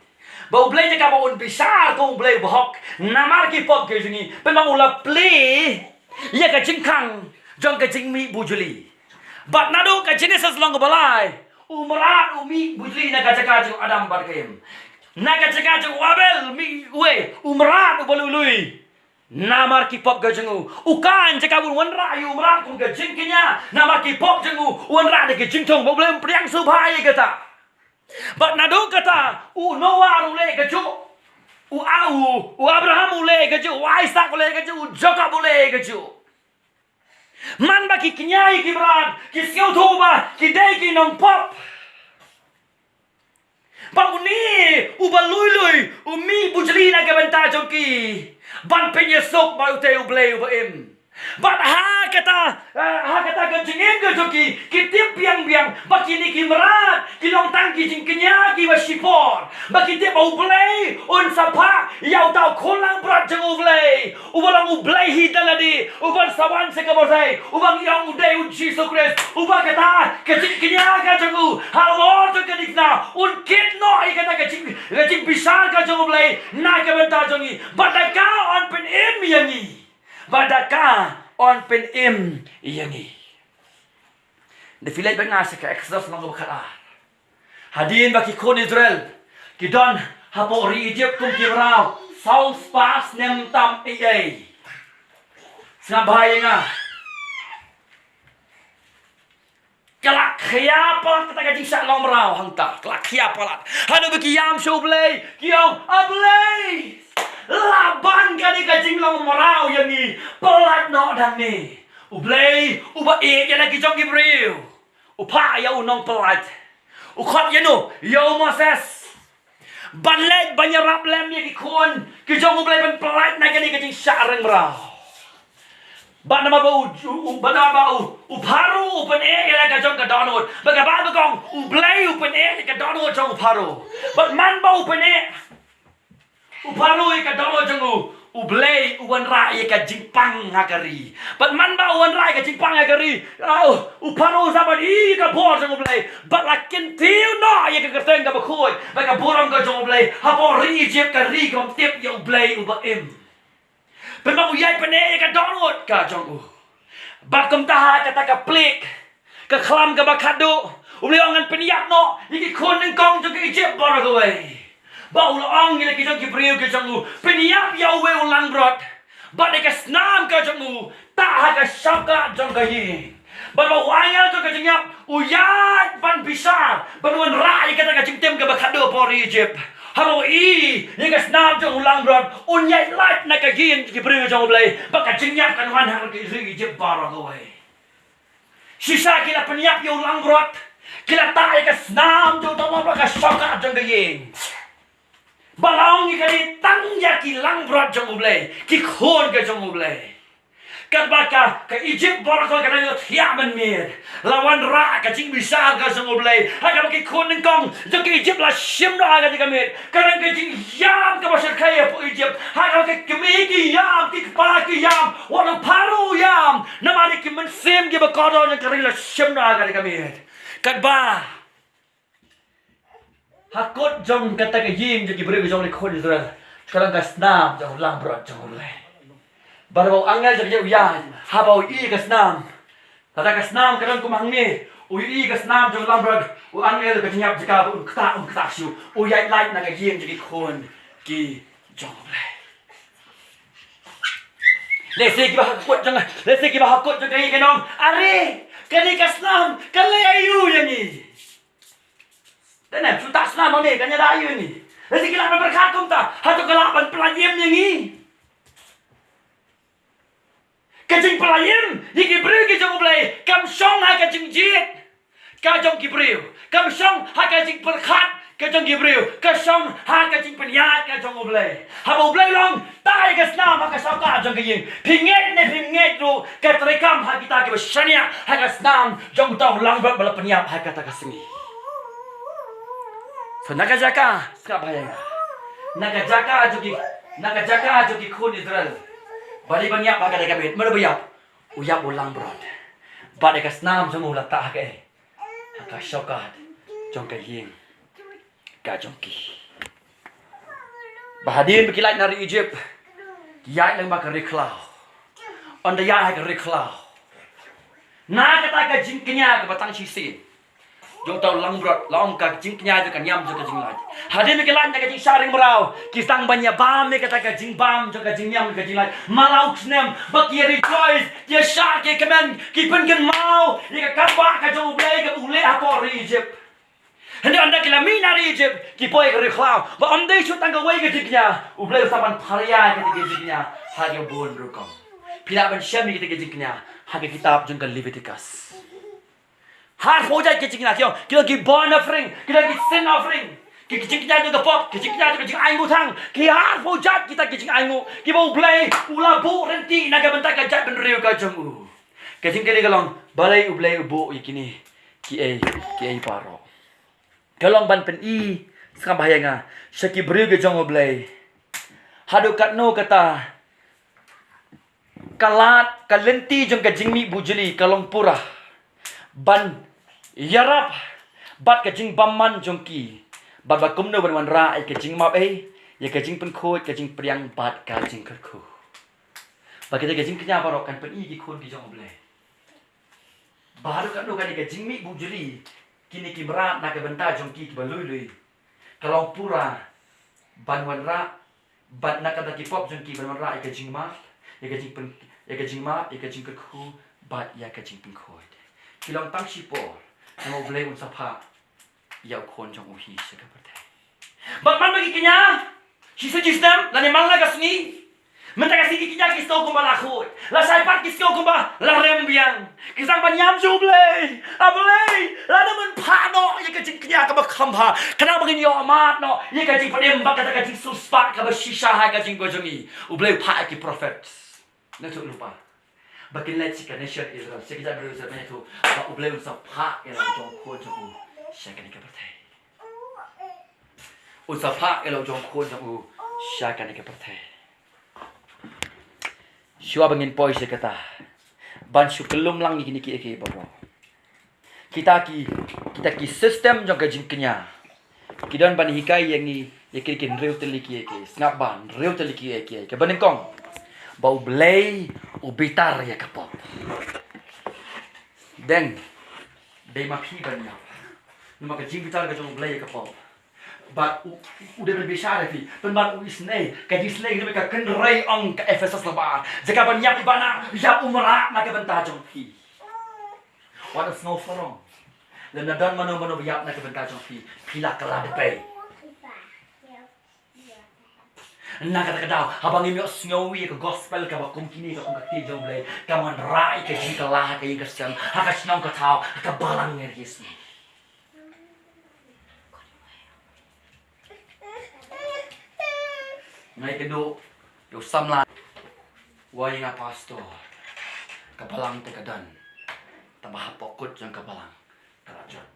Ba U Blei jaka ba un bishar kum U Blei uba hok namar ki pop ki jong ngi, pynban u la plie ïa ka jingkhang jong ka jingmih bujli. Bad naduh ka Genesis lynnong kaba lai, u mrad u mih bujli na ka jaka jong u Adam bad ka Im. Na ka jaka jong u Abel, mih uwei u mrad uba lui lui. Namar ki pop ka jong u. U Kain, jaka ban wanrah ïa u mrad kum ka jingkñia, namar ki pop jong u, u wanrah da ki jingthung. Ba U Blei um pdiang sngewbha ïa kata. Bad naduh kata, u Noah ruh u leh kajuh. U A-, u, u Abraham u leh kajuh, u Isaak u leh kajuh, u Jakob u leh kajuh. Man ba ki kñia ïa ki mrad, ki sngewthuh ba ki dei ki nongpop. Ba une uba lui lui u mih bujli na ka bynta jong ki, ban pynïasuk ba u dei U Blei uba im. Bad ha kata, ha kata ka jingim ka jong ki, ki tip biang biang ba kine ki mrad ki long tang ki jingkñia kiba shipor. Ba ki tip ba U Blei un sa phah ïa uta u khun langbrot jong U Blei, uba long U Blei hi da lade, uban sa wan sha ka bordei, uba ngi ong u dei U Jisu Khrist, uba kata ka jingkñia ka jong u halor jong ka dikna un kit noh ïa kata ka jing, ka jingbishar ka jong U Blei na ka bynta jong ngi. Bad da ka un pynim ïa ngi. Bad da ka un pynim ïa ngi. Nda phi leit bad nga sha ka Exodus lynnong kaba khatar. Hadien ba ki khun Israel ki don hapoh ri Egypt kum ki mraw saw spah snem tam ei ei. Sngap bha ïa nga. Ka la khia palat kata ka jingshah long mraw hangta. Ka la khia palat. Haduh ba ki ïam sha U Blei, ki ong, A Blei, lah ban kane ka jinglong mraw ïa ngi. Palat noh nangne. U Blei uba ïeit ïa la ki jong ki briew u phah ïa u nongpyllait. U khot ïa no, ïa u Moses. Ban leit ban ïarap lem ïa ki khun ki jong U Blei ban pyllait na kane ka jingshah reng mraw. Bad namar ba u, u, u, bad namar ba u, u Pharaoh u pyneh ïa la ka jong ka dohnud. Bad ka Baibl ka ong U Blei u pyneh ïa ka dohnud jong u Pharaoh. Bad man ba u pyneh u Pharaoh ïa ka dohnud jong u, U Blei u wanrah ïa ka jingpang ha ka ri. Bad man ba u wanrah ïa ka jingpang ha ka ri, ah, u Pharaoh sa ban ïohi ïa ka bor jong U Blei. Bad la kyntiew noh ïa ka kyrteng kaba khuid bad ka burom ka jong U Blei hapoh ri Egypt, ka ri kaba ym tip ïa U Blei uba im. Pynban u ïaid pyneh ïa ka dohnud ka jong u. Bad kumta ha kata ka pliek, ka khlam kaba khatduh, U Blei u ong ngan pynïap noh ïa ki khun nyngkong jong ka Egypt baroh kawei. Bad u la ong ïa la ki jong ki briew ki jong u, pynïap ïa uwei u langbrot. Bad ïa ka snam ka jong u tah ha ka shongkah jong ka ïing. Bad ba u angel jong ka jingïap u ïaid ban bishar, ban wanrah ïa kata ka jingtim kaba khatduh hapoh ri Egypt. Haba u i ïa ka snam jong u langbrot, un ïaid lait na ka ïing ki briew jong U Blei, bad ka jingïap kan wan ha ka ri Egypt baroh kawei. Shisha ki la pynïap ïa u langbrot, ki la tah ïa ka snam jong u langbrot ha ka shongkah jong ka ïing. Ba la ong ïa kane tang ïa ki langbrot jong U Blei, ki khun ka jong U Blei. Katba ka, ka Egypt baroh ka dang ïohthiah mynmiet, la wanrah ka jingbishar ka jong U Blei. Ha kaba ki khun nyngkong jong ka Egypt la shim noh ha kata ka miet. Ka dang ka jingïam kaba shyrkhei hapoh Egypt. Ha kaba ki kmie ki ïam, ki kpa ki ïam, wat u Pharaoh u ïam. Namar ïa ki mynsiem kiba kordor jong ka ri la shim noh ha kata ka miet. Katba ha kut jong kata ka ïing jong ki briew jong ki khun Israel, ka long ka snam jong u langbrot jong U Blei. Bad haba u angel jong ka ïing u ïaid, haba u i ka snam, kata ka snam ka long kum hangne, u i ka snam jong u langbrot, u angel ka jingïap jaka ba un ktah, un ktah shuh, u ïaid lait na ka ïing jong ki khun ki jong U Blei. Lehse kiba ha kut jong, lehse kiba ha kut jong ka ïing kin ong, are, kane ka snam ka leh aïu ïa ngi? Te ne, shu tah snam hangne, kan ïada aïu ïa ngi? Lehse ki lah ban pyrkhat kumta, hato ka lah ban pyllait im ïa ngi? Ka jingpyllait im ïa ki briew ki jong U Blei kam shong ha ka jingjied ka jong ki briew, kam shong ha ka jingpyrkhat ka jong ki briew, ka shong ha ka jingpynïaid ka jong U Blei. Haba U Blei u ong, tah ïa ka snam ha ka shongkah jong ka ïing. Phi ngeit ne phim ngeit ruh, ka treikam ha kita kiba shaniah ha ka snam jong uta u langbrot ba la pynïap ha kata ka sngi. So na ka jaka, sngap bha ïa nga. Na ka jaka jong ki, na ka jaka jong ki khun Israel ba dei ban ïap ha kata ka miet, mano ba ïap? U ïap u langbrot. Bad ïa ka snam jong u la tah ha kaei? Ha ka shongkah jong ka ïing ka jong ki. Ba hadien ba ki lait na ri Egypt, ki ïaid lyngba ka ri khlaw. Ynda ïaid ha ka ri khlaw, na kata ka jingkñia kaba tang shisien, Jong uta u langbrot, la ong ka jingkñia jong ka niam jong ka jinglait. Hadien ba ki lait na ka jingshah ring mraw, ki sdang ban ïa bam ïa kata ka jingbam jong ka jingniam ka jinglait. Malau snem, ba ki rejoice, ki ïa shah ki kmen, ki pynkynmaw ïa ka kam ba ka jong U Blei kaba u leh hapoh ri Egypt. Hynrei ynda ki la mih na ri Egypt, ki poi ha ka ri khlaw. Ba ym dei shuh tang kawei ka jingkñia, U Blei u sa ban pharia ïa kata ka jingkñia ha ki bun rukom. Phi lah ban shem ïa kata ka jingkñia ha ka kitab jong ka Leviticus. Arphew jait ki jingkñia, ki ong, ki ong ki burnt offering, ki ong ki sin offering, ki, ki jingkñia jong ka pop, ki jingkñia jong ka jingainguh thang, ki arphew jait kita ki jingainguh kiba U Blei u la buh rynti na ka bynta ka jaitbynriew ka jong u. Ka jingkylli ka long, balei U Blei u buh ïa kine kiei kiei baroh? Ka long ban pyni, sngap bha ïa nga, sha ki briew ki jong U Blei, haduh katno kata ka lad, ka lynti jong ka jingmih bujli ka long pura ban ïarap bad ka jingbymman jong ki, bad ba kumno ban wanrah ïa ka jingmap ei, ïa ka jingpynkhuid, ka jingpdiang bad ka jingkyrkhu. Ba kita ka jingkñia baroh kan pyni ki khun ki jong U Blei ba haduh katno kane ka jingmih bujli, kine ki mrad na ka bynta jong ki kiba lui lui, ka long pura ban wanrah, bad na ka bynta ki pop jong ki ban wanrah ïa ka jingmap, ïa ka jingpyn, ïa ka jingmap, ïa ka jingkyrkhu, bad ïa ka jingpynkhuid. Ki long tang shipor, namar U Blei un sa phah ïa u khun jong u hi sha ka pyrthei. Bad man ba ki kñia, shisien shisnem, lane man la ka sngi, mynta ka sngi ki kñia ki sngew kumba la khuid, la shai pat ki sngew kumba la rem biang. Ki sdang ban ïam sha U Blei, A Blei, lada men phah noh ïa ka jingkñia kaba kham bha, khnang ba ngin ïoh mad noh ïa ka jingpynim bad kata ka jingsiewspah kaba shisha ha ka jingkhuid jong ngi. U Blei u phah ïa ki prophet. Nangta u lypa ba kin leit sha ka nation Israel, sha ki jaitbynriew Israel, ban ïathuh ba U Blei un sa phah ïa la u jong u khun jong u sha kane ka pyrthei. Un sa phah ïa la u jong u khun jong u sha kane ka pyrthei. Shuwa ba ngin poi sha kata, ban shu kyllum lang ïa kine kiei kiei baroh. Kita ki, kita ki system jong ka jingkñia ki don ban hikai ïa ngi ïa ki, ki hynriew tylli kiei kiei. Sngap bha, hynriew tylli kiei kiei. Kaba nyngkong, ba U Blei u bitar ïa ka pop. Dang, dei ma phi ban ïap. Namar ka jingbitar ka jong U Blei ïa ka pop, bad u, u dei ban bishar ïa phi. Pynban u isynei, ka jingïasynei ka dei ka kynrei, ong ka Ephesos lyngba ar. Jaka ban ïap ïa u Bana, ïap u mrad na ka bynta jong phi. Wat sngew sarong. Lymda don mano mano ba ïap na ka bynta jong phi, phi la kylla dpei. Na kata ka daw, haba ngim ïohsngew ïa ka gospel kaba kum kine, ka kum ka ktien jong U Blei, ka wanrah ïa ka jingkylla ha ka ïing ka sem, ha ka shnong ka thaw, ha ka balang, ngi ri sngi. Nga ïakynduh ïa u samla, u ong ïa nga, pastor, ka balang te ka don, tangba hapoh kut jong ka balang ka la jot.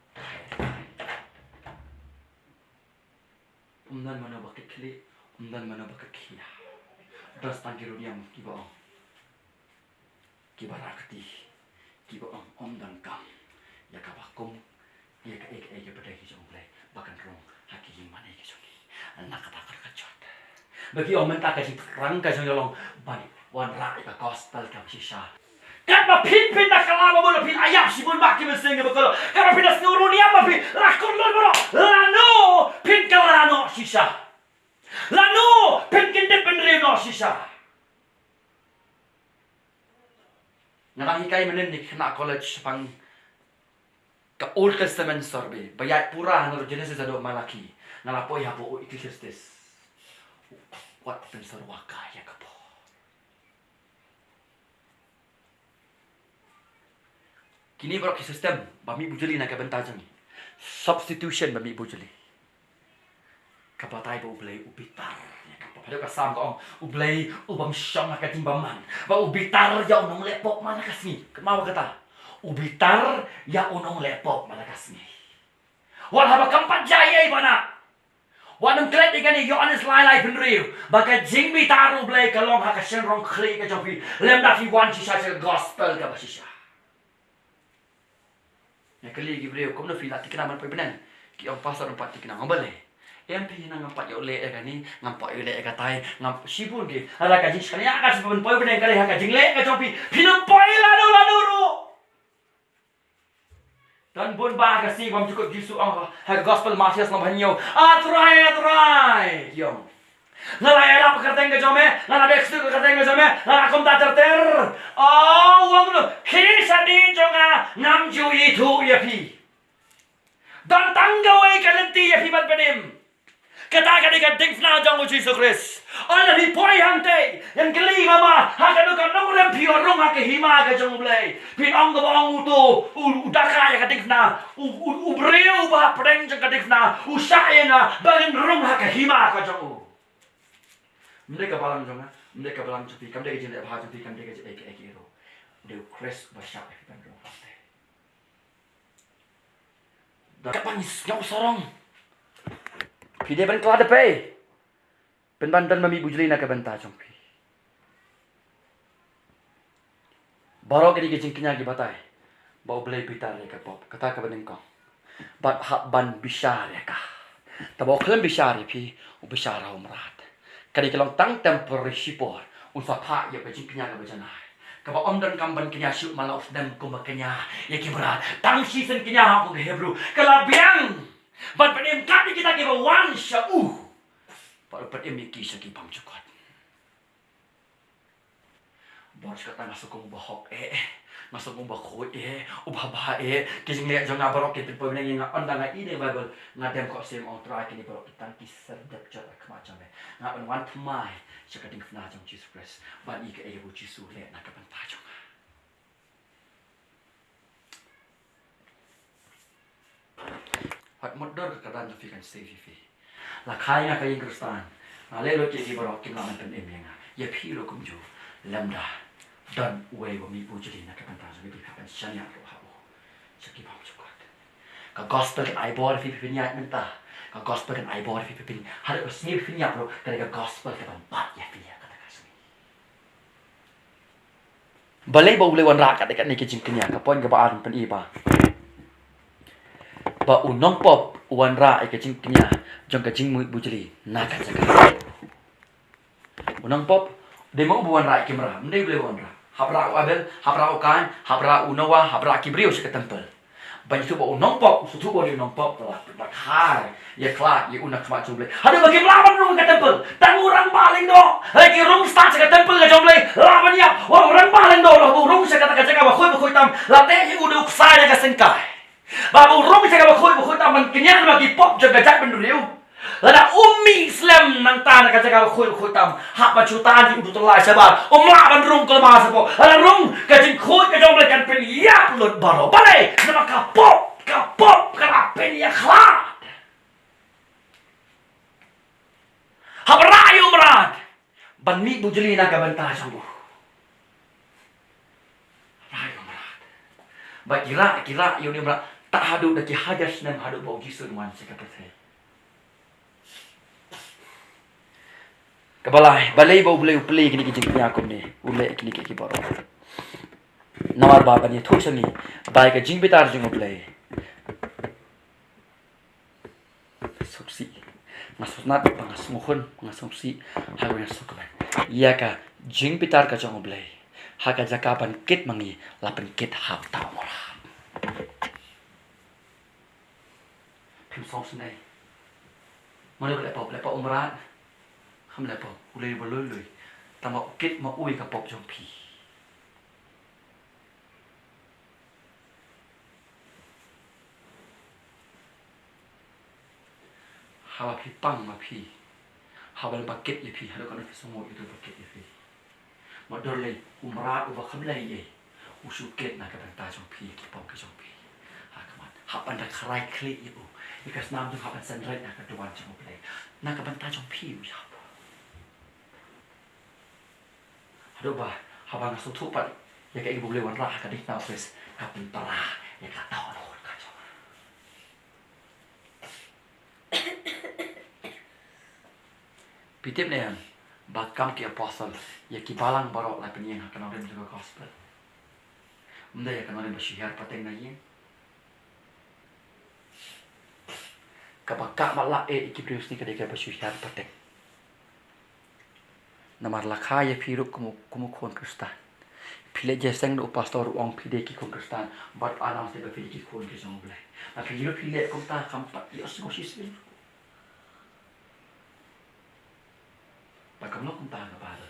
Ym don mano ba khlieh, ym don mano ba khia. Don tang ki riewniam kiba ong, kiba rah kti, kiba ong ym donkam ïa kaba kum, ïa kaei kaei kaba dei ki jong U Blei ba kan rung ha ki ïing mane ki jong ki. Na kata ka jot, ba ki ong mynta ka jingthrang ka jong ngi ka long ban wanrah ïa ka gospel kaba shisha. Katba phin, phin da kylla ba bun, phin ïap shibun bad ki mynsiem kiba kordor, katba phin da sngew riewniam ba phi la kordor baroh, lano phin kylla noh shisha? Lano phin kyndit bynriew noh shisha? Nga dang hikai mynnin ïa ki khynnah college shaphang ka Old Testament survey, ba ïaid pura naduh Genesis haduh Malaki. Nga la poi hapoh u Ecclesiastes. Wat pynsyrwa ka ïa ka por. Kine baroh ki system ba mih bujli na ka bynta jong ngi. Substitution ba mih bujli. Ka batai ba U Blei u bitar ïa ka pop. Haduh ka Salm ka ong, U Blei u bym shong ha ka jingbymman, ba u bitar ïa u nongleh pop man la ka sngi. Kynmaw kata. U bitar ïa u nongleh pop man la ka sngi. Wat haba kam pat jia ei ei, Bana, wat nym klet ïa kane, ïoh ïa u lai lai bynriew ba ka jingbitar U Blei ka long ha ka shynrong khlieh ka jong phi lymda phi wan shisha sha ka gospel kaba shisha. Nga kylli ki briew, kumno phi la thikna ban poi bneng? Ki ong, pastor, ngam pat thikna. Nga ong, balei? Em phi, nga ngam pat ïoh leh ïa kane, ngam pat ïoh leh ïa katai, ngam, shibun ki. Haba ka jingshaniah ka shu ban poi bneng ka dei ha ka jingleh ka jong phi, phin ym poi lano lano ruh. Don bun ba ka sngi bym jukut Jisu ong ha Gospel Mathaios lynnong ba hynñiew, "A Trai, A Trai," ki ong. "Nga la ïalap ha ka kyrteng ka jong me, nga la beh ksuid ha ka kyrteng ka jong me, nga la kumta ter ter." O, u ong ruh, "Khie shadien jong nga, ngam ju ithuh ïa phi." Don tang kawei ka lynti ïa phi ban pynim. Kata ka dei ka diengphna jong u Jisu Khrist. Ynda phi poi hangtei, ïa kylli mama, ha kano ka nongrim phi ïoh rung ha ka hima ka jong U Blei. Phin ong kaba ong uto u, u daka ïa ka diengphna, u, u, u briew uba hapdeng jong ka diengphna u shah ïa nga ba ngin rung ha ka hima ka jong u. Ym dei ka balang jong nga, ym dei ka balang jong phi, kam dei ka jingleh bha jong phi, kam dei ka jingeh kiei kiei ruh. U dei u Khrist uba shah ïa phi ban rung hangtei. Da kaba ngi sngew sarong, phi dei ban kylla da phi, pynban don ba mih bujli na ka bynta jong phi. Baroh kine ki jingkñia ki batai ba U Blei u bitar ïa ka pop, kata kaba nyngkong. Bad hap ban bishar ïa ka. Te ba u khlem bishar ïa phi, u bishar ha u mrad. Ka dei ka long tang temporary shipor, un sa phah ïa ka jingkñia kaba janai. Kaba ym donkam ban kñia shuh, man la u sdang kumba kñia ïa ki mrad. Tang shisien kñia ha ka Hebru, ka la biang ban pynim kat ïa kita kiba wan sha u. Bad u pynim ïa ki sha ki bymjukut. Bor sha kata nga sngewkhia uba hok eh, nga sngewkhia uba khuid eh, uba bha eh. Ki jingleh jong nga baroh ki pynpoi bneng ïa nga, ynda nga i ïa ka Baibl, nga dem khohsem, ong Trai, kine baroh ki tang ki serdep jot ha khmat jong me. Nga ban wan thymmai sha ka diengphna jong u Jisu Khrist ban i kaei kaba u Jisu u leh na ka bynta jong nga. Hooid, mutdur ka kyrdan jong phi kan save ïa phi. La kha ïa nga ka ïing Khristan, nga leh lut ïa ki baroh kim lah ban pynim ïa nga. Ïa phi ruh kumjuh. Lymda don uwei uba mih bujli na ka bynta jong phi, phi hap ban shaniah ruh ha u sha ki bymjukut. Ka gospel kan ai bor ïa phi, phin ïaid mynta. Ka gospel kan ai bor ïa phi, phin, haduh ka sngi phin ïap ruh, ka dei ka gospel kaban bat ïa phi ha kata ka sngi. Balei ba U Blei u wanrah kat ïa kane ka jingkñia? Ka point kaba ar, pyn-i ba, ba u nongpop u wanrah ïa ka jingkñia jong ka jingmih bujli na ka jaka. U nongpop, dei ma u ba wanrah ïa ki mrad? Ym dei U Blei u wanrah. Hap rah u Abel, hap rah u Kain, hap rah u Noah, hap rah ki briew sha ka templ. Ban ïathuh ba u nongpop u sngewthuh ba u nongpop, la, la kha ïa khlad ïa u na khmat jong U Blei. Haduh ba kim lah ban rung ha ka templ, tang u rangbah lyngdoh, hynrei ki rung stad sha ka templ ka jong U Blei, lah ban ïap. Wat u rangbah lyngdoh, la u rung sha kata ka jaka bakhuid bakhuid tam, la teh ïa u da u ksai na ka syngkai. Ba u rung sha ka bakhuid bakhuid tam ban kñia na ki pop jong ka jaitbynriew. Lada um mih slem nangta na ka jaka bakhuid bakhuid tam, hap ban shu tan ïa u da u tyllai shabar, um lah ban rung kulmar shapoh. Lada rung, ka jingkhuid ka jong U Blei kan pynïap lut baroh. Balei? Namar ka pop, ka pop ka la pynïakhlad. Hap rah ïa u mrad ban mih bujli na ka bynta jong u. Rah ïa u mrad. Ba ki rah, ki rah ïa une u mrad tad haduh da ki hajar snem, haduh ba u Jisu un wan sha ka pyrthei. Kaba lai, balei ba U Blei u plie kine ki jingkñia kumne, u leh kine ki, ki baroh? Namar ba ban ïathuh sha ngi ba ïa ka jingbitar jong U Blei. Sngewsih. Nga sngewsih, ba nga sngewhun, nga sngewsih ha kaba nga sngewkmen. Ïa ka jingbitar ka jong U Blei ha ka jaka ban kit ma ngi, la pynkit ha uta u mrad. Phim sngewsynei. Mano ba leh pop, leh pop u mrad? Kham leh pop, U Blei uba lui lui. Tang ba u kit ma u ïa ka pop jong phi. Haba phi pang ma phi, haba la ba kit ïa phi, haduh katno phi sngewnguh ïa uto ba kit ïa phi. Mutdur lei, u mrad uba khlem leh ei ei, u shu kit na ka bynta jong phi, ki pop ki jong phi. Ha khmat, hap ban da kharai khlieh ïa u, ïa ka snam jong u hap ban synreit ha ka duwan jong U Blei na ka bynta jong phi, u ïap. Haduh ba haba nga sngewthuh pat ïa kaei ba U Blei u wanrah ha ka diengphna U Khrist, ka pynpra ïa ka dohnud ka jong nga. Phi tip ne em ba kam ki apostol, ïa ki balang baroh la pynïeng ha ka nongrim jong ka gospel. Ym dei ïa ka nongrim ba shu hiar pateng na ïing. Kaba kah matlah eh ïa ki briew shisha ka dei kaba shu hiar pateng. Namar la kha ïa phi ruh kum u, kum u khun Khristan, Phi leh jingïaseng da u pastor u ong phi dei ki khun Khristan, bad u announce ba phi dei ki khun ki jong U Blei. Lada phi ïoh phi leh kumta, kam pat ïohsngew shisien. Bad kam long kumta ha ka Baibl.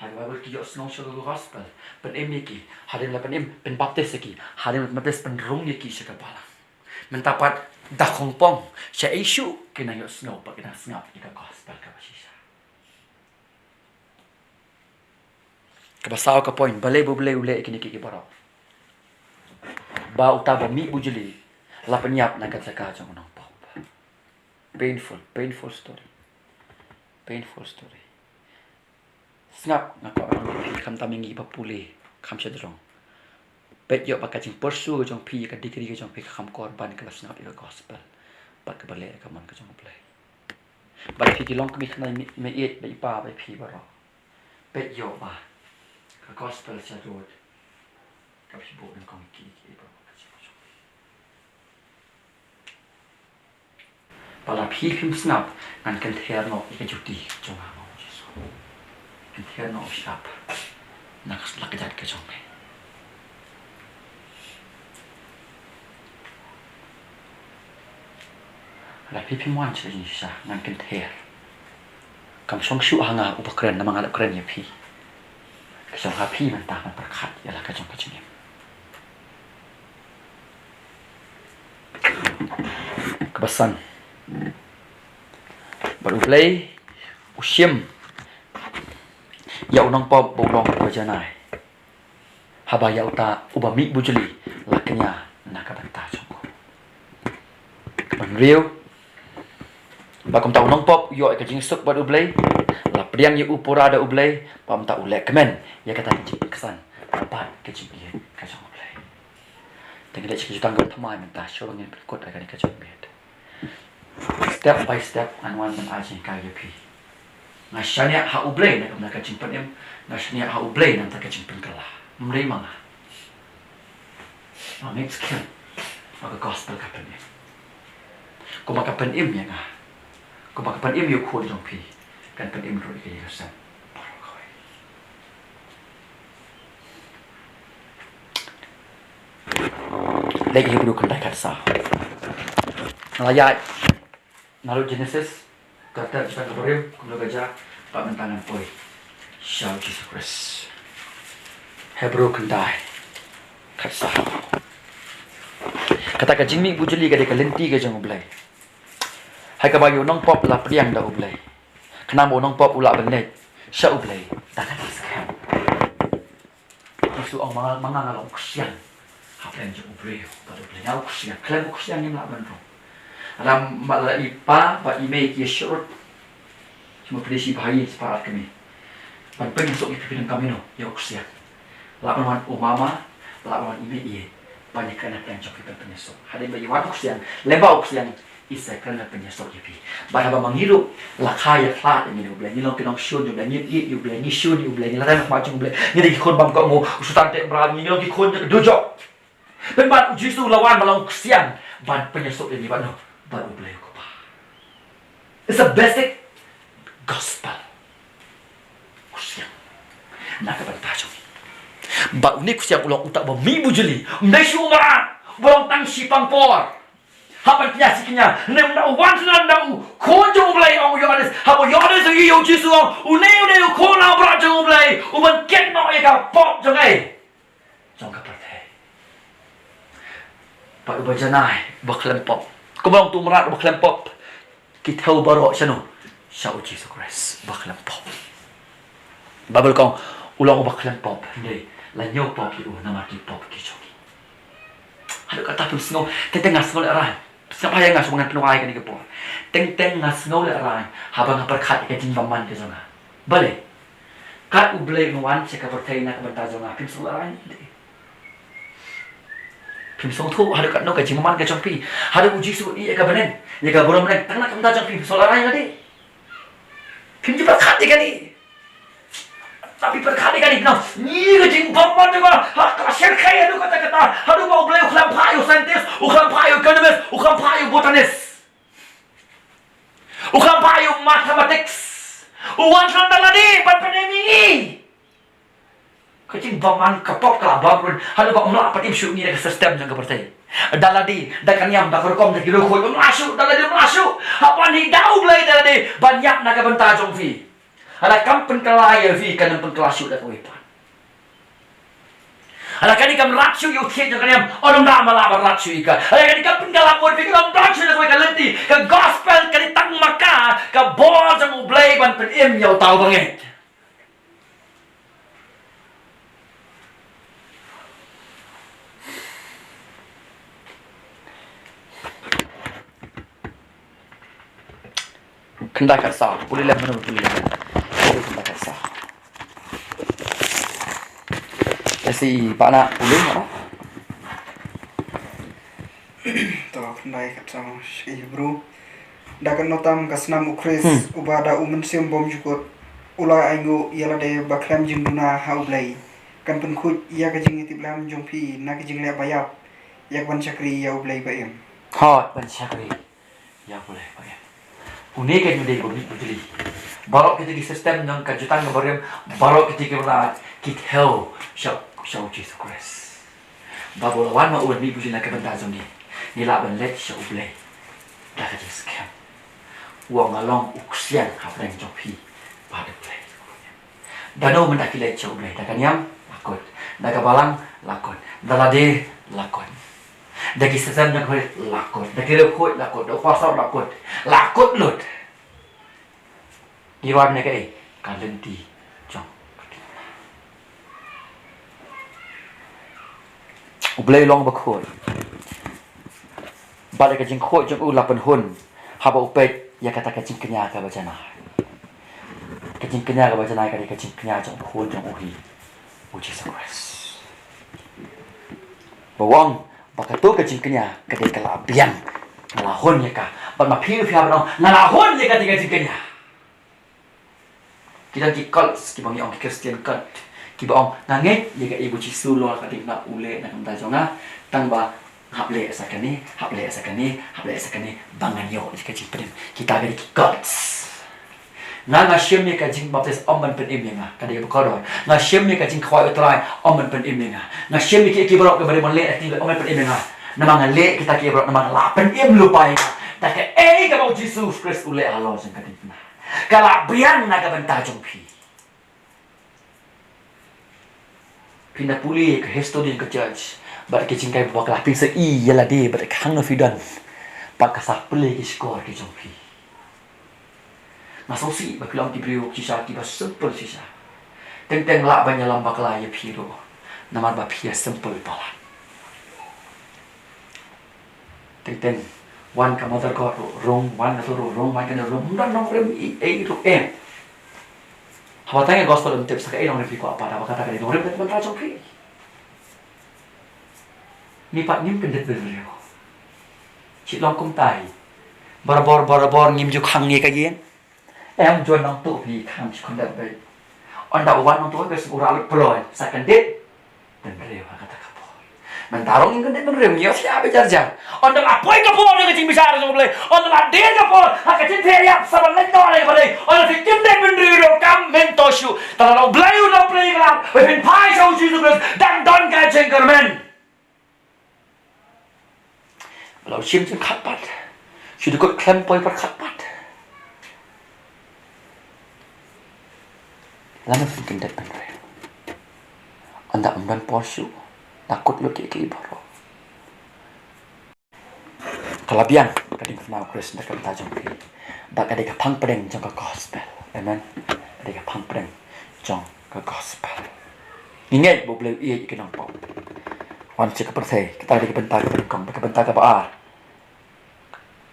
Ha ka Baibl ki ïohsngew sha ka gospel, pynim ïa ki. Hadien la pynim, pynbaptis ïa ki. Hadien la pynbaptis, pynrung ïa ki sha ka balang. Mynta pat da khongpong, shaei shuh ki nang ïohsngew bad ki nang sngap ïa ka gospel kaba shisha. Kaba saw ka point, balei ba U Blei u leh ïa kine kiei kiei baroh? Ba uta uba mih bujli la pynïap na ka jaka jong u nongpop. Painful, painful story. Painful story. Sngap, nga kwah ban ong ïa phi, khamtam ïa ngi ba pule, kham shadrong. Peit ïoh ba ka jingpursue ka jong phi, ka degree ka jong phi, ka kham kor ban kaba sngap ïa ka gospel bad kaba leh ïa ka mon ka jong U Blei. Bad phi ki longkmie khynnah, i mei, i mei ïeit bad i pa bad phi baroh, peit ïoh ba ka gospel sha dud kaba phi buh nyngkong ïa ki, ïa ki baroh ka jingpursue. Ba lada phi phim sngap, ngan kynther noh ïa ka juti jong nga, ma U Jisu. Kynther noh u sap na ka, la ka jait ka jong me. Lada phi phim wan sha ka jingshisha, ngan kynther. Kam shong shuh ha nga uba kren, namar nga la kren ïa phi. Ka shong ha phi mynta ban pyrkhat ïa la ka jong ka jingim. Kaba san. Bad U Blei u shim ïa u nongpop ba u long uba janai, haba ïa uta uba mih bujli la kñia na ka bynta jong u. Kaba hynriew, ba kumta u nongpop u ïoh ïa ka jingsuk bad U Blei, la pdiang ïa u pura da U Blei, ba kumta u leh kmen ïa kata ka jingpynksan bad ka jingïeit ka jong U Blei. Te ngi leit sha ka jutang kaba thymmai mynta, shuwa ba ngin pynkut ïa kane ka jingmut. Step by step ngan wan ban ai jinghikai ïa phi. Nga shaniah ha U Blei na ka bynta ka jingpynim, nga shaniah ha U Blei na ka bynta ka jingpynkylla. Ym dei ma nga. Nga mih skhem ba ka gospel ka pynim. Kumba ka pynim ïa nga, kumba ka pynim ïa u khun jong phi, kan pynim ruh ïa ka ïing ka sem baroh kawei. Leit Hebru khyndai khatsaw. Nga la ïaid naduh Genesis, ka ter, ka barim, kumno ka jia, bad mynta ngan poi sha U Jisu Khrist. Hebru khyndai khatsaw. Kata ka jingmih bujli ka dei ka lynti ka jong U Blei, ha kaba ïa u nongpop la pdiang da U Blei, khnang ba u nongpop u lah ban leit sha U Blei da ka jingskhem. U Jisu u ong, ma nga, ma nga nga long u ksiang hapdeng jong u briew bad U Blei. Nga u ksiang, khlem u ksiang ngim lah ban rung. Lada ma, lada i pa bad i mei ki ïasyrut, ki mut phi dei shi bhai, shi para kmie, ban pynïasuk ïa phi, phi donkam ïano? Ïa u ksiang. Lah ban wan u mama, lah ban wan i mei i, ban ïakren hapdeng jong phi ban pynïasuk. Hadien ba i wan u ksiang, lyngba u ksiang, i sa kren ban pynïasuk ïa phi. Bad haba ma ngi ruh la kha ïa khlad ïa ngi da U Blei, ngi long ki nongshun ïa U Blei, ngi ïeit ïa U Blei, ngi shun ïa U Blei, ngi la rem ha khmat jong U Blei, ngi dei ki khun bam kohnguh, u Soitan teh mrad ïa ngi, ngi long ki khun jong ka dujok. Pynban U Jisu u la wan ban long u ksiang ban pynïasuk ïa ngi bad no, bad U Blei U Kpa. It's a basic gospel. U ksiang na ka bynta jong ngi. Bad une u ksiang u long uta uba mih bujli, ym dei shuh u mrad uba long tang shipang por. Hap ban kñia shi kñia. Hynrei ynda u wan sha ngi, ynda u Khun jong U Blei, ong u Ïoannis. Haba u Ïoannis u ïohi ïa U Jisu, ong, une, une u Khun u Brah jong U Blei, u ban kit noh ïa ka pop jong ngi, jong ka pyrthei. Bad uba janai, uba khlem pop. Kumba long uta u mrad uba khlem pop, ki thew baroh shano? Sha U Jisu Khrist uba khlem pop. Baibl ka ong u long uba khlem pop, hynrei la ñiew pop ïa u namar ki pop ki jong ngi. Haduh katta phim sngew, teng teng nga sngew lehraiñ. Sngap ïa nga shu ba ngan pynwai kane ka por. Teng teng nga sngew lehraiñ haba nga pyrkhat ïa ka jingbymman ka jong nga. Balei? Kat U Blei un wan sha ka pyrthei na ka bynta jong nga, phim sngew lehraiñ lade? Phim sngewthuh haduh katno ka jingbymman ka jong phi? Haduh U Jisu u ïeh ïa ka bneng, ïa ka burom bneng, tang na ka bynta jong phi, phim sngew lehraiñ lade? Phim ju pyrkhat ïa kane? Lada phi pyrkhat ïa kane, nang ïohi ka jingbymman jong nga ha ka shyrkhei haduh katta katta, haduh ba U Blei u khlem phah ïa u scientist, u khlem phah ïa u economist, u khlem phah ïa u botanist, u khlem phah ïa u mathematics. U wan sha lade ban pynim ïa ngi. Ka jingbymman ka pop ka la bam ruh. Haduh ba ym lah pat im shuh ngi da ka system jong ka pyrthei. Da lade, da ka niam, da ka rukom, da ki riewkhuid, ym lah shuh, da lade ym lah shuh. Haba ngi da U Blei da lade ban ïap na ka bynta jong phi. Haba kam pynkylla ïa phi, kan ym pynkylla shuh da kawei pat. Haba kane kam rat shuh ïa u thied jong ka niam, ym da ma lah ban rat shuh ïa ka. Haba kane kam pynkylla bor phi, kam rat shuh da kawei ka lynti. Ka gospel ka dei tang ma ka, ka bor jong U Blei ban pynim ïa uta uba ngeit. Khyndai khatsaw, pule lem, mano pule lem. Khyndai khatsaw. Ïa si pa na pule ha. To, khyndai khatsaw, shi Hebru. Da ka nongtam ka snam U Khrist, hmm, uba da u mynsiem bymjukut u la ainguh ïa lade ba khlem jingduna ha U Blei, kan pynkhuid ïa ka jingïatiplem jong phi na ka jingleh ba ïap, ïa ka ban shakri ïa U Blei ba im. Hooid, ban shakri ïa U Blei ba im. Une ka ju dei ba mih bujli. Baroh kita ki system jong ka jutang ka barim, baroh kita ki bynta ki thew sha, sha U Jisu Khrist. Ba u la wan ma u ban mih bujli na ka bynta jong ngi. Ngi lah ban leit sha U Blei da ka jingskhem. U ong nga long u ksiang hapdeng jong phi bad U Blei. Da no mynta ki leit sha U Blei? Da ka niam, la kut. Da ka balang, la kut. Da lade, la kut. Da ki system jong ka pyrthei, la kut. Da ki riewkhuid, la kut. Da u pastor, la kut. La kut lut. Ngi wan ne kaei? Ka lynti jong ka jingkhuid. U Blei u long bakhuid. Bad ïa ka jingkhuid jong u la pynhun haba u peit ïa kata ka jingkñia kaba janai. Ka jingkñia kaba janai ka dei ka jingkñia jong u Khun jong u hi, U Jisu Khrist. Ba u ong ba kato ka jingkñia ka dei ka la biang. Nga la hun ïa ka. Bad ma phi ruh phi hap ban ong, nga la hun ïa kata ka jingkñia. Ki don ki cults kiba ngi ong ki Christian cult, kiba ong nga ngeit ïa kaei ba U Jisu u long ha ka diengphna, u leh na ka bynta jong nga, tang ba hap leh sa kane, hap leh sa kane, hap leh sa kane ba ngan ïoh ïa ka jingpynim. Kita ka dei ki cults. Nga, nga shim ïa ka jingbaptis, ym ban pynim ïa nga, ka dei kaba kordor. Nga shim ïa ka jingkhawai U Trai, ym ban pynim ïa nga. Nga shim ïa kiei kiei baroh kiba dei ban leh, ym ban pynim ïa nga. Namar nga leh kita kiei baroh namar nga la pynim lypa ïa nga da kaei kaba U Jisu Khrist u leh halor jong ka diengphna. Ka la biang na ka bynta jong phi. Phin da pule ka history jong ka church bad ka jinghikai baroh, ka la pynsei ïa lade bad ka hangno phi don, bad ka sa pynlait ki shkor ki jong phi. Nga sngewsih ba phi long ki briew shisha kiba simple shisha. Teng teng lah ban ïalam bakla ïa phi ruh namar ba phi ïa simple palat. Teng teng wan ka mother goat ruh rung, wan kato ruh rung, wan kane ruh rung, ym don nongrim ei ei ruh em. Haba tang ïa gospel ym tip sa kaei nongrim phi kwah pat, haba kata ka dei nongrim na ka bynta jong phi. Ngi pat ngim kyndit bynriew. Shi long kumta hi. Barabor barabor ngim ju khang ïa ka ïing. Em, juan nongtuh phi khang shi khyndiat beit. Ynda u wan nongtuh ka shu rah lut pynlong sa kyndit bynriew ha kata ka por. Mynta ruh ngim kyndit bynriew, ngi ïoh thiah beit jar jar. Ynda la poi ka por na ka jingbishar jong U Blei, ynda la dei ka por ha ka jingthiah ïap sa ban leit noh na ka pyrthei, ynda phi kyndit bynriew ruh kam myntoi shuh. Te lada U Blei u la plie ïa ka lad ba phin phai sha U Jisu Khrist, dang don ka jingkyrmen. Ba la u shim jingkhat pat, shu dkut khlem poi pyrkhat pat. Lada phin kyndit bynriew, ynda ym don por shuh, la kut lut kiei kiei baroh. Ka la biang ka diengphna U Khrist na ka bynta jong phi. Bad ka dei ka phang pdeng jong ka gospel. Amen. Ka dei ka phang pdeng jong ka gospel. Ngi ngeit ba U Blei u ïeit ïa ki nongpop. Wan sha ka pyrthei, kata ka dei ka bynta kaba nyngkong, bad ka bynta kaba ar,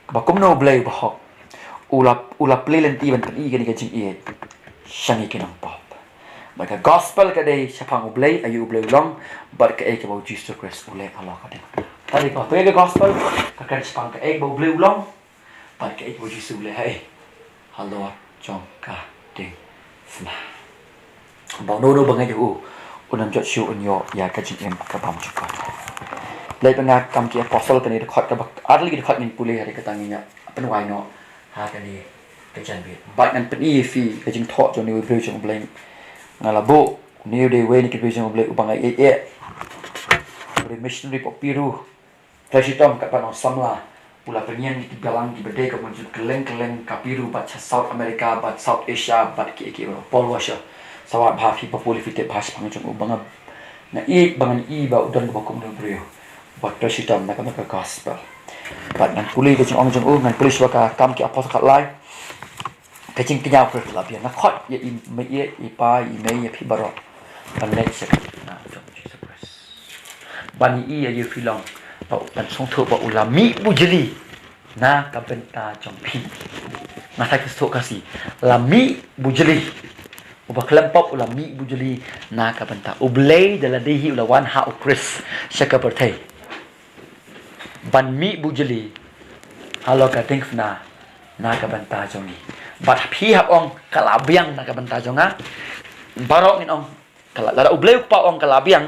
kaba kumno U Blei uba hok u la, u la plie lynti ban pyni kane ka jingïeit sha ngi ki nongpop. Bad ka gospel ka dei shaphang U Blei, aïu U Blei u long, bad kaei kaba U Jisu Khrist u leh halor ka diengphna. Ka dei kaba plie ka gospel, ka kren shaphang kaei kaba U Blei u long, bad kaei kaba U Jisu u leh ha, eh, halor jong ka diengphna. Ba uno uno uba ngeit ïa u, un ym jot shuh, un ïoh ïa ka jingim ka bymjukut. Leit ba nga Kam ki Apostol, kane dkhot kaba, ar tylli ki dkhot ngin pule, hynrei kata ngin ïa pynwai noh ha kane ka janmiet. Bad ngan pyni ïa phi ka jingthoh jong une u briew jong U Blei. Nga la buh Une u dei uwei na ki briew jong U Blei uba nga ïeit. U dei missionary pop Peru. Trei shitom katba nongsamla. U la pynïeng ïa ki balang kiba dei ka mynjur kylleng kylleng ka Peru bad sha South America bad South Asia bad kiei kiei baroh. Paul Washer. Sawat bha phi ba pule phi tip bha shaphang jong u ba nga, nga ïeit ba ngan ïohi ba u don kaba kum une u briew. Ba trei shitom na ka, na ka gospel. Bad ngan pule ka jingong jong u, ngan pule shuwa ka Kam ki Apostol khatlai. Ka jingkñia u Khrist la biang. Nga khot ïa i mei, ïa i pa, ïa i mei, ïa phi baroh. Ban leit sha ka jingkñia jong u Jisu Khrist. Ban ïohi ïa u phi long. Ba u, ban sngewthuh ba u la mih bujli na ka bynta jong phi. Nga sa sngewthuh Khasi. La mih bujli. Uba khlem pop u la mih bujli na ka bynta. U Blei da lade hi u la wan ha u Khrist sha ka pyrthei. Ban mih bujli halor ka diengphna na ka bynta jong ngi. Bad phi hap ong ka la biang na ka bynta jong nga. Baroh ngin ong ka la, lada U Blei u Kpa u ong ka la biang,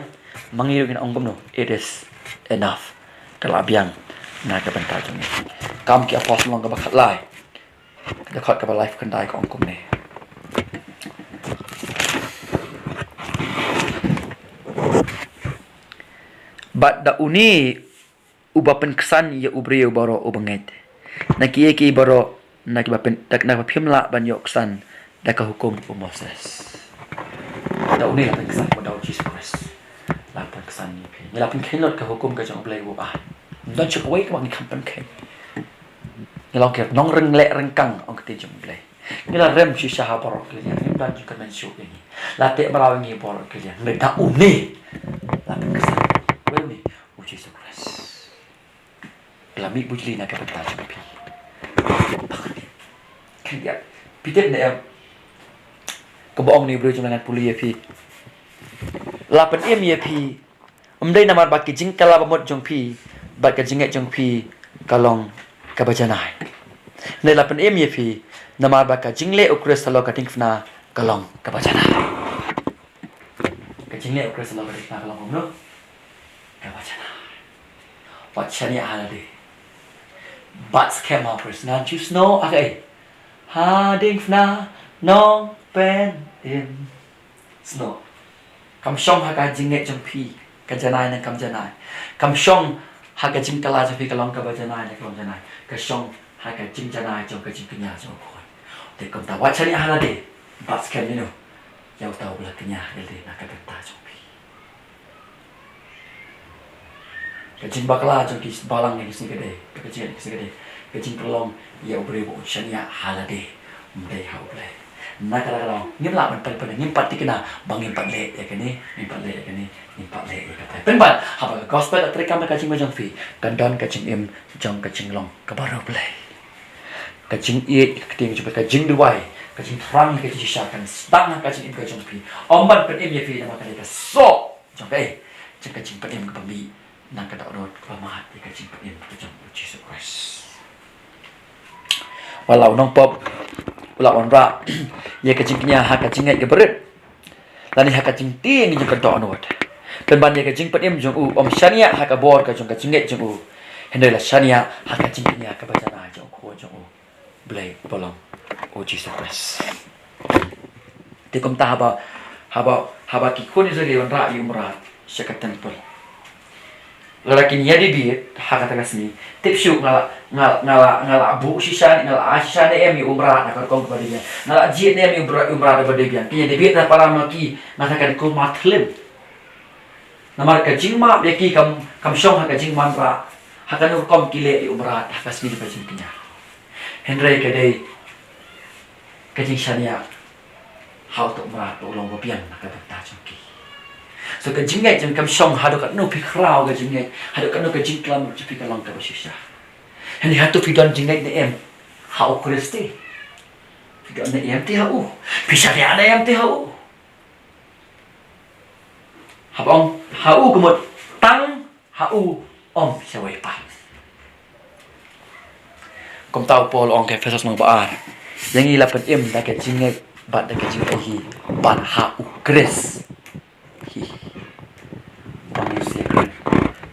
ma ngi ruh ngin ong kumno, it is enough. Ka la biang na ka bynta jong ngi. Kam ki Apostol lynnong kaba khatlai. Ka dkhot kaba laiphew khyndai ka ong kumne. Bad da une uba pynksan ïa u briew baroh uba ngeit. Na kiei kiei baroh na kiba pyn, na kiba phim lah ban ïoh ksan da ka hukum u Moses. Da une la pynksan, da u Jisu Khrist. La pynksan ïa phi. Ngi la pynkheiñ lut ka hukum ka jong U Blei uba. Ym don shuh kawei kaba ngi kham pynkheiñ. Ngi long ki nongryngkang leh ryngkang ong ka ktien jong U Blei. Ngi la rem shisha ha baroh ki liang, ngim don jingkyrmen shuh ïa ngi. La teh mraw ïa ngi baroh ki liang. Hynrei da une la pynksan. Uwei une? U Jisu Khrist. La mih bujli na ka bynta jong phi. Khyndiat. Phi tip ne em? Kaba ong une u briew jong nga, ngan pule ïa phi. La pynim ïa phi. Ym dei namar ba ki jingkylla bamut jong phi bad ka jingngeit jong phi ka long kaba janai. Hynrei la pynim ïa phi namar ba ka jingleh u Khrist halor ka diengphna ka long kaba janai. Ka jingleh u Khrist halor ka diengphna ka long kumno? Kaba janai. Wat shaniah ha lade. Bad skhem ha u Khrist, ngan shu snoh ha kaei? Ha diengphna Nongpynim. Snoh. Kam shong ha ka jingngeit jong phi ka janai ne kam janai. Kam shong ha ka jingkylla jong phi ka long kaba janai ne ka long janai. Ka shong ha ka jingjanai jong ka jingkñia jong u Khun. Te kumta wat shaniah ha lade. Bad skhem ïa uno? Ïa uta uba la kñia ïa lade na ka bynta jong phi. Ka jingbakla jong ki balang ne ki sngi ka dei, ka jingngeit ki sngi ka dei ka jingpynlong ïa u briew ba un shaniah ha lade, ym dei ha U Blei. Na ka daw ngim lah ban pynpyneh, ngim pat thikna ba ngim pat leh ïa kane, ngim pat leh ïa kane, ngim pat leh ïa katai. Pynban haba ka gospel ka treikam ha ka jingim jong phi, kan don ka jingim jong ka jinglong kaba riewblei. Ka jingïeit, ka ktien jong phi, ka jingduwai, ka jingthrang, ka jingshisha kan sdang ha ka jingim ka jong phi. Ym ban pynim ïa phi namar ka dei ka soh jong kaei? Jong ka jingpynim kaba mih na ka dohnud kaba mad ïa ka jingpynim ka jong u Jisu Khrist. Wat la u nongpop u la wanrah ïa ka jingkñia ha ka jingngeit kaba rit lane ha ka jingtieng jong ka dohnud. Pynban ïa ka jingpynim jong u ym shaniah ha ka bor ka jong ka jingngeit jong u, hynrei la shaniah ha ka jingkñia kaba janai jong u Khun jong u Blei uba long u Jisu Khrist. Te kumta haba, haba, haba ki khun Israel ki wanrah ïa u mrad sha ka temple, lada kin ïadei beit ha kata ka sngi, tip shuh nga la, nga, nga la, nga la buh shisha ne, nga la ai shisha ne em ïa u mrad ha ka rukom kaba dei biang, nga la jied ne em ïa u mrad, u mrad uba dei biang. Kin ïadei beit na para ma ki na kata ka dei kum ma thlim. Namar ka jingmap ïa ki kam, kam shong ha ka jingwanrah ha kano ka rukom ki leh ïa u mrad ha ka sngi jong ka jingkñia. Hynrei ka dei ka jingshaniah ha uta u mrad ba u long uba biang na ka bynta jong ki. So ka jingngeit jong ngi kam shong haduh katno phi khraw ka jingngeit, haduh katno ka jingklam jong phi ka long kaba shisha. Hynrei hato phi don jingngeit ne em ha u Khrist te? Phi don ne em te ha u? Phi shaniah ne em te ha u? Haba ong ha u ka mut tang ha u, ym shawei pat. Kumta u Paul u ong ha ki Ephesos lynnong ba ar, ïa ngi la pynim da ka jingngeit bad da ka jingaiei ban ha u Khrist. Hi. Ba ngi sngewkmen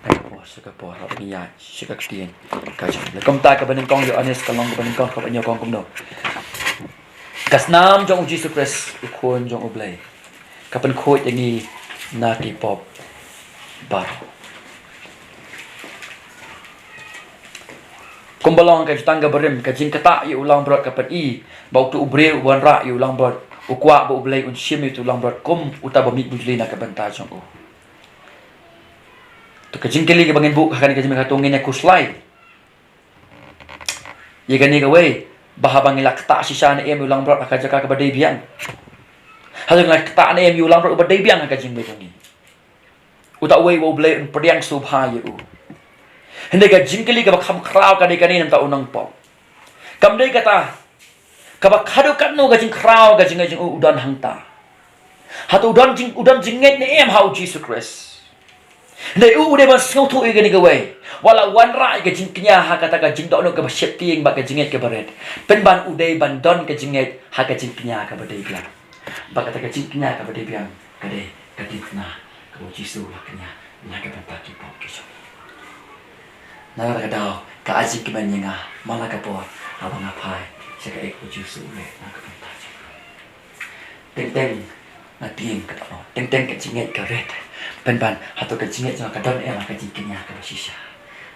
na ka por sha ka por, haba ngi ïaid sha ka ktien ka jong U Blei. Kumta kaba nyngkong Ïoannis ka lynnong kaba nyngkong kaba nyngkong kumno? Ka snam jong u Jisu Khrist, u Khun jong U Blei. Ka pynkhuid ïa ngi na ki pop baroh. Kumba long ka jutang ka barim, ka jingktah ïa u langbrot ka pyni ba uto u briew u wanrah ïa u langbrot u kwah ba U Blei un shim ïa uto u langbrot kum uta ba mih bujli na ka bynta jong u. To ka jingkylli kaba ngin buh ha kane ka jingmih ka tong ngin ïa khuslai ïa kane kawei, ba haba ngi la ktah shisha ne em ïa u langbrot ha ka jaka kaba dei biang. Haba ngi la ktah ne em ïa u langbrot uba dei biang ha ka jingmih jong ngi, uta uwei uba U Blei un pdiang sngewbha ïa u. Hynrei ka jingkylli kaba kham khraw ka dei kane na ka bynta u nongpop. Kam dei kata kaba khadduh katno ka jingkhraw ka jingngeit jong u u don hangta. Hato u don jing, u don jingngeit ne em ha U Jisu Khrist? Hynrei u, u dei ban sngewthuh ïa kane kawei. Wat la wanrah ïa ka jingkñia ha kata ka jingdohnud kaba sheptieng bad ka jingngeit kaba rit, pynban u dei ban don ka jingngeit ha ka jingkñia kaba dei biang. Bad kata ka jingkñia kaba dei biang ka dei ka diengphna kaba U Jisu u la kñia na ka bynta ki pop ki jong ngi. Nalor ka daw ka ai jingkmen ïa nga man la ka por haba nga phai sha kaei kaba U Jisu u leh na ka bynta jong nga. Teng teng nga tieng ka dohnud, teng teng ka jingngeit ka rit, pynban hato ka jingngeit jong nga ka don em ha ka jingkñia kaba shisha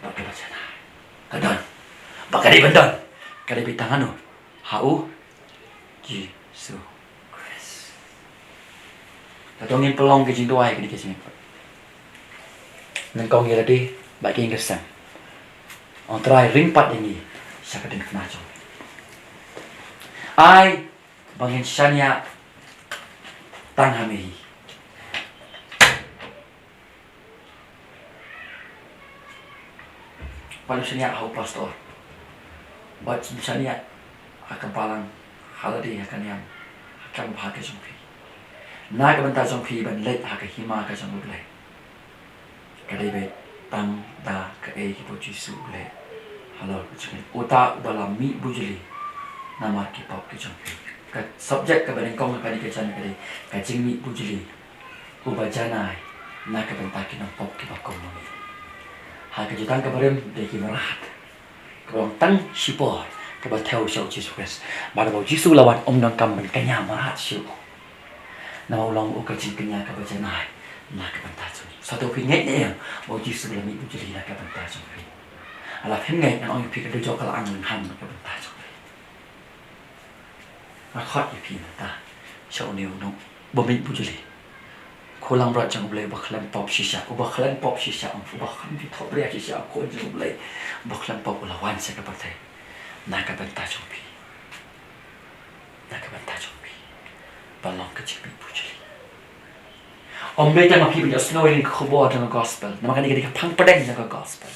bad kaba janai? Ka don. Bad ka dei ban don. Ka dei beit tang hano? Ha U Jisu Khrist. Te to ngin pynlong ka jingduwai ha kane ka jingmihpat. Nyngkong ïa lade bad ïa ka sem. Ong Trai, ring pat ïa ngi sha ka diengphna jong me. Ai ba ngin shaniah tang ha me hi. Ba ngin shaniah ha u pastor, ba ngin shaniah ha ka balang, ha lade, ha ka niam, ha ka bynta ka jong phi. Na ka bynta jong phi ban leit ha ka hima ka jong U Blei. Ka dei beit tang da kaei kaba U Jisu u leh halor ka jingngeit, uta uba la mih bujli namar ki pop ki jong phi. Ka subject kaba nyngkong kane ka jan ka dei ka jingmih bujli uba janai na ka bynta ki nongpop kiba kum ma ngi. Ha ka jutang kaba rim dei ki mrad kaba long tang shipor kaba thew sha U Jisu Khrist. Bad haba U Jisu u la wan, um donkam ban kñia mrad shuh. Namar u long u ka jingkñia kaba janai na ka bynta jong ngi. Sa to phi ngeit ne em ba U Jisu u la mih bujli na ka bynta jong phi? Lada phim ngeit, ngan ong ïa phi ka dujok ka la ang lyngngoh na ka bynta jong phi. Nga khot ïa phi mynta sha une u nong ba mih bujli. Ko langbrot jong U Blei uba khlem pop shisha, uba khlem pop shisha, uba khlem ju thok bria shisha, ko jong U Blei uba khlem pop u la wan sha ka pyrthei na ka bynta jong phi. Na ka bynta jong phi. Ban long ka jingmih bujli. Ym dei tang ma phi ban ïohsngew ïa ka khubor jong ka gospel. Namar kane ka dei ka phang pdeng jong ka gospel.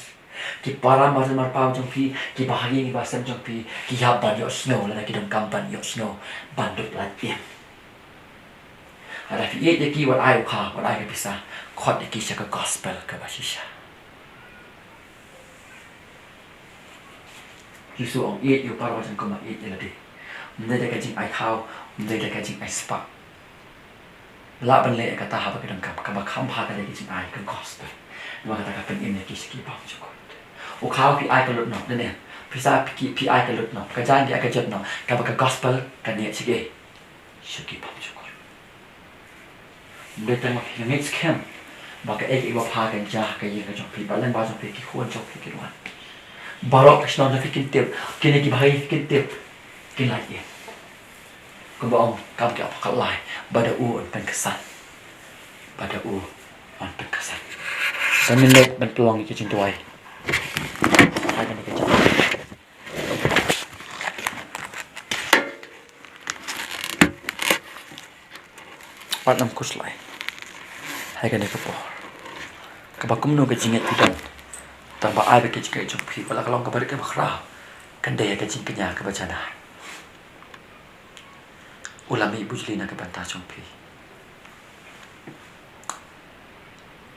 Ki para marjan marpa jong phi, ki bahagi, ki bahasem jong phi, ki hap ban ïohsngew lada ki donkam ban ïohsngew ban lut lait im. Lada phi ïeit ïa ki, wat ai u kha, wat ai ka pisa, khot ïa ki sha ka gospel kaba shisha. Jisu u ong, ïeit ïa u para ba jong ka kumba ïeit ïa lade. Ym dei da ka jingai khaw, ym dei da ka jingai spah. Lah ban leh ïa kata haba ki donkam, kaba kham bha ka dei ka jingai ka gospel. Namar kata ka pynim ïa ki sha ki bymjukut. U khaw phi ai ka lut noh, dei ne? Pisa phi, phi ai ka lut noh. Ka jaiñ phi ai ka jot noh. Kaba ka gospel ka neh sha ki, sha ki bymjukut. Ym dei tang ma phi, nga ngeit skhem ba kaei kaei ba pha kan jia ha ka ïing ka jong phi, ba lyngba jong phi, ki khun jong phi kin wan. Baroh ka shnong jong phi kin tip, kine ki bahagi kin tip, kin lait im. Kumba ong Kam ki Apostol lai, ba da u yn pynksan. Ba da u yn pynksan. Sa ngin leit ban pynlong ïa ka jingduwai. Hai kane ka jingduwai. Pat nym khuslai ha kane ka por. Kaba kumno ka jingngeit phi don? Tang ba ai ba ka jingngeit jong phi, wat la ka long kaba rit kaba khraw, kan dei ka jingkñia kaba janai. U la mih bujli na ka bynta jong phi.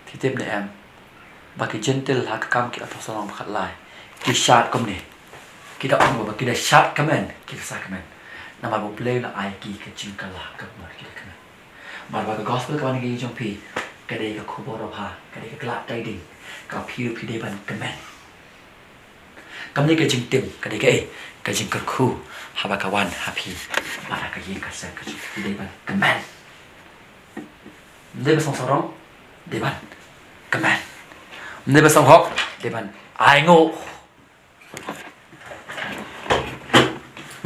Phi tip ne em ba ki Jentil ha ka Kam ki Apostol lynnong ba khatlai ki shad kumne. Ki da ong ba ki da shad kmen, ki da sa kmen. Namar ba U Blei u la ai ki ka jingkylla kaba mut ki da kmen. Namar ba ka gospel kaba na ka ïing jong phi ka dei ka khubor babha, ka dei ka glad tidings kaba phi ruh phi dei ban kmen. Kam dei ka jingtim, ka dei kaei? Ka jingkyrkhu haba ka wan ha phi bad ha ka ïing ka sem ka jong phi, phi dei ban kmen. Ym dei ban sngewsarong, dei ban kmen. Ym dei ban sngewhok, dei ban ainguh.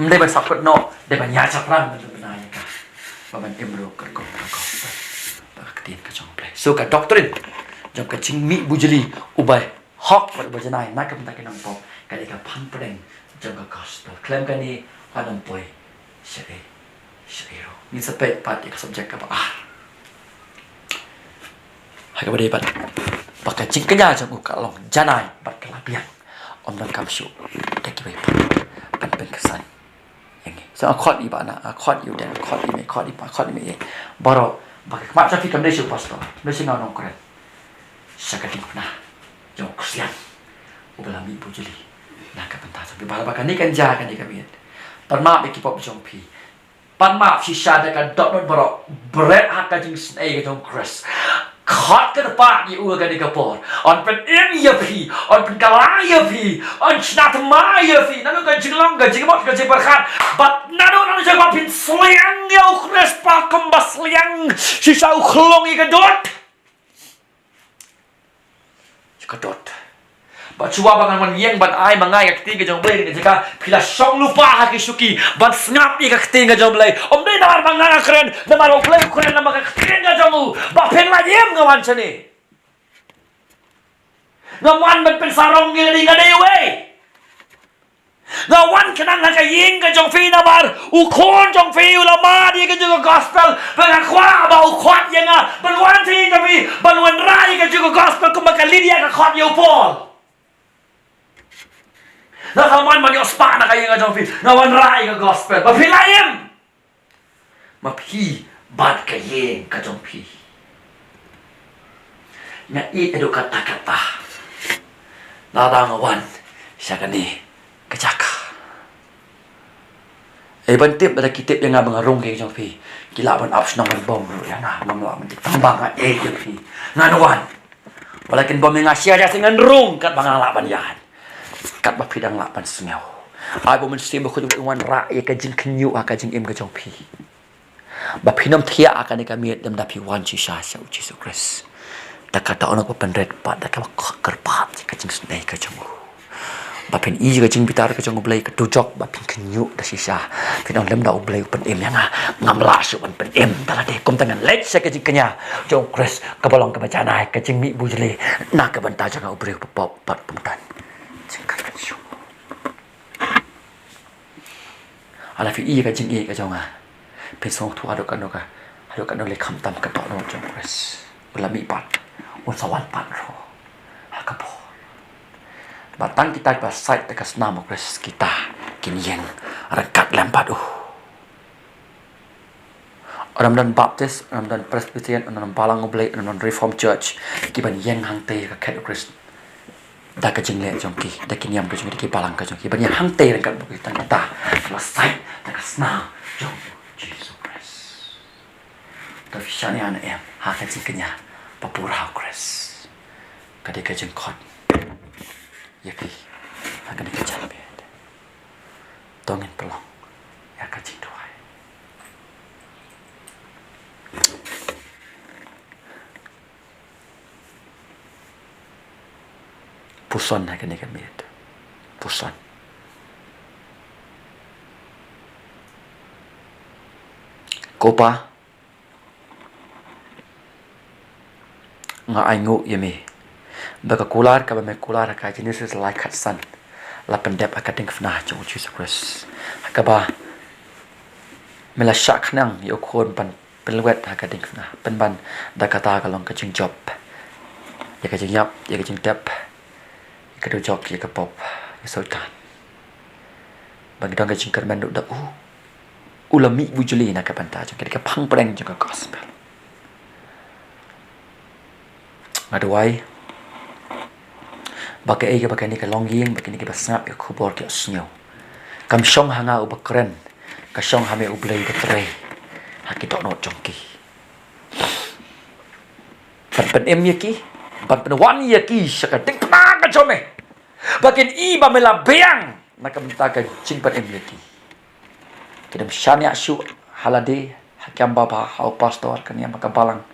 Ym dei ban sngewkut noh, dei ban ïa shaphrang ban bna ïa ka. Ba ban im ruh katkum ka gospel. Ba ka ktien ka jong U Blei. So ka doctrine jong ka jingmih bujli, uba hok bad uba janai na ka bynta ki nongpop, ka dei ka phang pdeng jong ka gospel. Khlem kane, wat nym poi shaei shaei ruh. Ngin sa peit pat ïa ka subject kaba ar. Ha kaba dei pat ba ka jingkñia jong u ka long janai bad ka la biang. Ym donkam shuh da kiwei pat ban pynksan ïa ngi. Sa nga khot ïa i bah Nah, nga khot ïa u Deng, nga khot ïa i mei, khot ïa i pa, khot ïa i mei, ïa baroh. Ba ka khmat jong phi kam dei sha u pastor, kam dei sha nga u nongkren. Sha ka diengphna jong u Khristan uba la mih bujli na ka bynta jong phi. Ba, ba kane kan jia, kane ka miet. Pan map ïa ki pop jong phi. Pan map shisha da ka dohnud baroh. Bret ha ka jingsnei ka jong u Khrist. Khot ka kyrpad ïa u ha kane ka por. Yn pynim ïa phi, yn pynkylla ïa phi, yn shna thymmai ïa phi. Naduh ka jinglong, ka jingmut, ka jingpyrkhat. Bad naduh, naduh jong ba phin sliang ïa u Khrist pat kumba sliang shisha u khlong ïa ka dud. Ïa ka dud. Bad shuwa ba ngan wan ïeng ban ai ma nga ïa ka ktien ka jong U Blei, ka jaka phi la shong lypa ha ki shuki ban sngap ïa ka ktien ka jong U Blei. Ym dei namar ba nga nga kren, namar U Blei u kren, namar ka ktien ka jong u. Ba phin lait im nga wan shane. Ngam wan ban pynsarong ïa lade, nga dei uwei. Nga wan khnang ha ka ïing ka jong phi namar u khun jong phi u la mad ïa ka jong ka gospel. Ba nga kwah ba u khot ïa nga ban wan sha ïing jong phi ban wanrah ïa ka jong ka gospel kumba ka Lydia ka khot ïa u Paul. Nga kam wan ban ïoh spah na ka ïing ka jong phi. Nga wanrah ïa ka gospel ba phi la im. Ma phi bad ka ïing ka jong phi. Nga ïeit haduh katta katta. Lada nga wan sha kane ka jaka. Ei, ban tip, lada ki tip ïa nga ba nga rung ka ïing jong phi, ki lah ban ap shnong ban bom ruh ïa nga, ngam lah ban tip, tang ba nga ïeit ïa phi. Ngan wan. Wat la kin bom ïa nga shi hajar sien ngan rung katba nga lah ban ïaid. Katba phi dang lah ban sngew. Ai ba u Mynsiem Bakhuid un wanrah ïa ka jingkhynñiuh ha ka jingim ka jong phi. Ba phin ym thiah ha kane ka miet lymda phi wan shisha sha u Jisu Khrist. Da ka dohnud ba pynrit bad da kaba kyrpad ïa ka jingsnei ka jong u. Ba phin ïohi ïa ka jingbitar ka jong U Blei, ka dujok ba phin khynñiuh da shisha. Phin ong lymda U Blei u pynim ïa nga, ngam lah shuh ban pynim da lade. Kumta ngan leit sha ka jingkñia jong u Khrist kaba long kaba janai, ka jingmih bujli na ka bynta jong nga u briew ba pop bad bymman jingkyrmen shuh. Lada phi ïohi ïa ka jingïeit ka jong nga, phin sngewthuh haduh katno ka, haduh katno lei khamtam ka dohnud jong u Khrist. U la mih pat, un sa wan pat ruh ha ka por. Bad tang kita kiba sait da ka snam u Khrist, kita kin ïeng ryngkat lem bad u. Ym don Baptist, ym don Presbyterian, ym don Balang U Blei, ym don Reformed Church kiban ïeng hangtei ha ka khet u Khrist da ka jingleh jong ki, da ki niam ka jong ki, da ki balang ka jong ki, ban ïeng hangtei ryngkat bad u Khrist. Tang kita kiba sait da ka snam jong u Jisu Khrist. To phi shaniah ne em ha ka jingkñia ba pura ha u Khrist? Ka dei ka jingkhot ïa phi ha kane ka janmiet. To ngin pynlong ïa ka jingduwai. Puson ha kane ka miet. Puson. Ko Pa, nga ainguh ïa me ba ka kular kaba me kular ha ka Genesis lai khatsan la pyndep ha ka diengphna jong u Jisu Khrist, ha kaba me la shah khnang ïa u Khun ban pynlwet ha ka diengphna, pynban da kata ka long ka jingjop ïa ka jingïap, ïa ka jingtep, ïa ka dujok, ïa ka pop, ïa u Soitan. Ba ngi don ka jingkyrmen ruh da u. U la mih bujli na ka bynta jong ka, ka phang pdeng jong ka gospel. Nga duwai ba kaei kaba kane ka longïing, ba kine kiba sngap ïa ka khubor ki ïohsngew, kam shong ha nga uba kren, ka shong ha me U Blei uba trei ha ki dohnud jong ki. Ban pynim ïa ki, ban pynwan ïa ki sha ka diengphna ka jong me, ba kin i ba me la biang na ka bynta ka jingpynim ïa ki. Kin ym shaniah shuh ha lade, ha ki ïam babha, ha u pastor, ka niam, ha ka balang.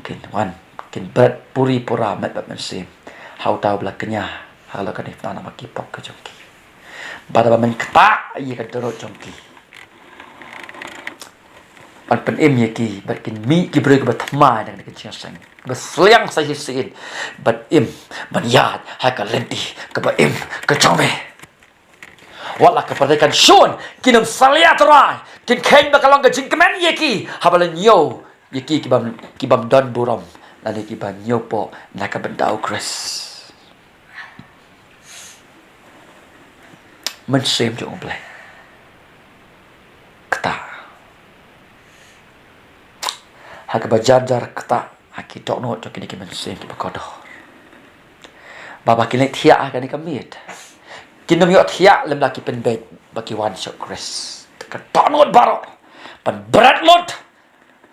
Kin wan, kin bret puri pura met bad mynsiem ha uta uba la kñia halor kane ka tnat namar ki pop ka jong ki. Bad haba men ktah ïa ka dohnud jong ki ban pynim ïa ki, bad kin mih ki briew kiba thymmai na kane ka jingïaseng, kiba sliang sa shisien ban im, ban ïaid ha ka lynti kaba im ka jong me. Wat la ka pyrthei kan shun, kin ym salia Trai, kin kheiñ ba ka long ka jingkmen ïa ki haba la ñiew ïa ki ki bym, ki bym don burom lane ki bym ñiewpoh na ka bynta U Khrist. Mynsiem jong U Blei. Ktah. Ha kaba jar jar ktah ha ki dohnud jong kine ki mynsiem kiba kordor. Ba ba kin leit thiah ha kane ka miet, kin ym ïoh thiah lymda ki pynbeit ba ki wan sha U Khrist. Ka dohnud baroh ban bret lut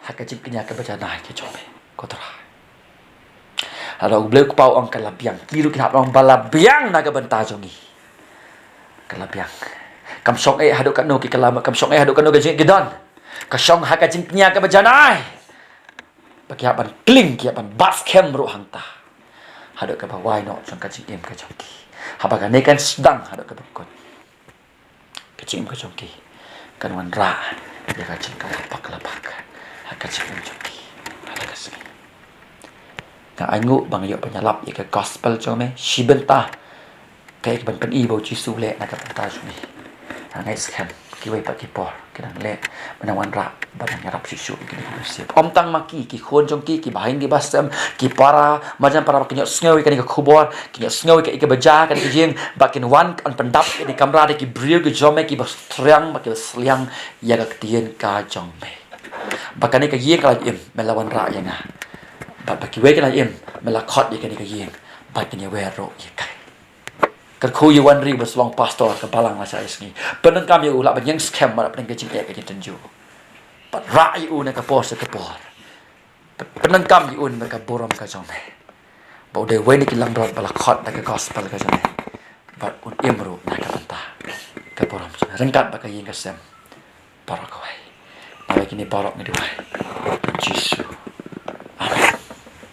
ha ka jingkñia kaba janai ka jong me, ko Trai. Haba U Blei U Kpa u ong ka la biang, ki ruh kin hap ban ong ba la biang na ka bynta jong ngi. Ka la biang. Kam shong eh haduh katno ki kylla, kam shong eh haduh katno ka jingïeit ki don. Ka shong ha ka jingkñia kaba janai. Ba ki hap ban kling, ki hap ban bat skhem ruh hangta. Haduh kaba wai noh jong ka jingim ka jong ki. Haba kane kan sdang haduh kaba kut, ka jingim ka jong ki kan wanrah ïa ka jingkyrpad kyrpad ha ka jingim jong ki ha la ka sngi. Nga ainguh ba nga ïoh ban ïalap ïa ka gospel jong me shi bynta. Kaei kaban pyni ba U Jisu u leh na ka bynta jong ngi. Nga ngeit skhem kiwei pat ki por ki dang leh ban nang wanrah, ban nang ïarap shuh shuh ïa kine ki mynsiem. Ym tang ma ki, ki khun jong ki, ki bahaïing ki basem, ki para marjan para ba kin ïohsngew ïa kane ka khubor, kin ïohsngew ïa ka, ïa kaba jia kane ka ïing, ba kin wan ban pyndap ïa kane ka kamra da ki briew ki jong me kiba triang bad kiba sliang ïa ka ktien ka jong me. Ba kane ka ïing ka la im, me la wanrah ïa nga. Bad ba kiwei ki la im, me la khot ïa kane ka ïing, ba kin ïawer ruh ïa ka. Kyrkhu ïa u Wanri uba sa long pastor ka balang la shai sngi. Pyndonkam ïa u lah ban ïeng skhem bad pyndonkam ïa ka jingeh ka jingtynjuh. Bad rah ïa u na ka por sha ka por. Pyndonkam ïa u na ka burom ka jong me. Ba u dei uwei na ki langbrot ba la khot da ka gospel ka jong me. Bad un im ruh na ka bynta ka burom jong me. Ryngkat bad ka ïing ka sem baroh kawei. Naba kine baroh ngi duwai ha U Jisu.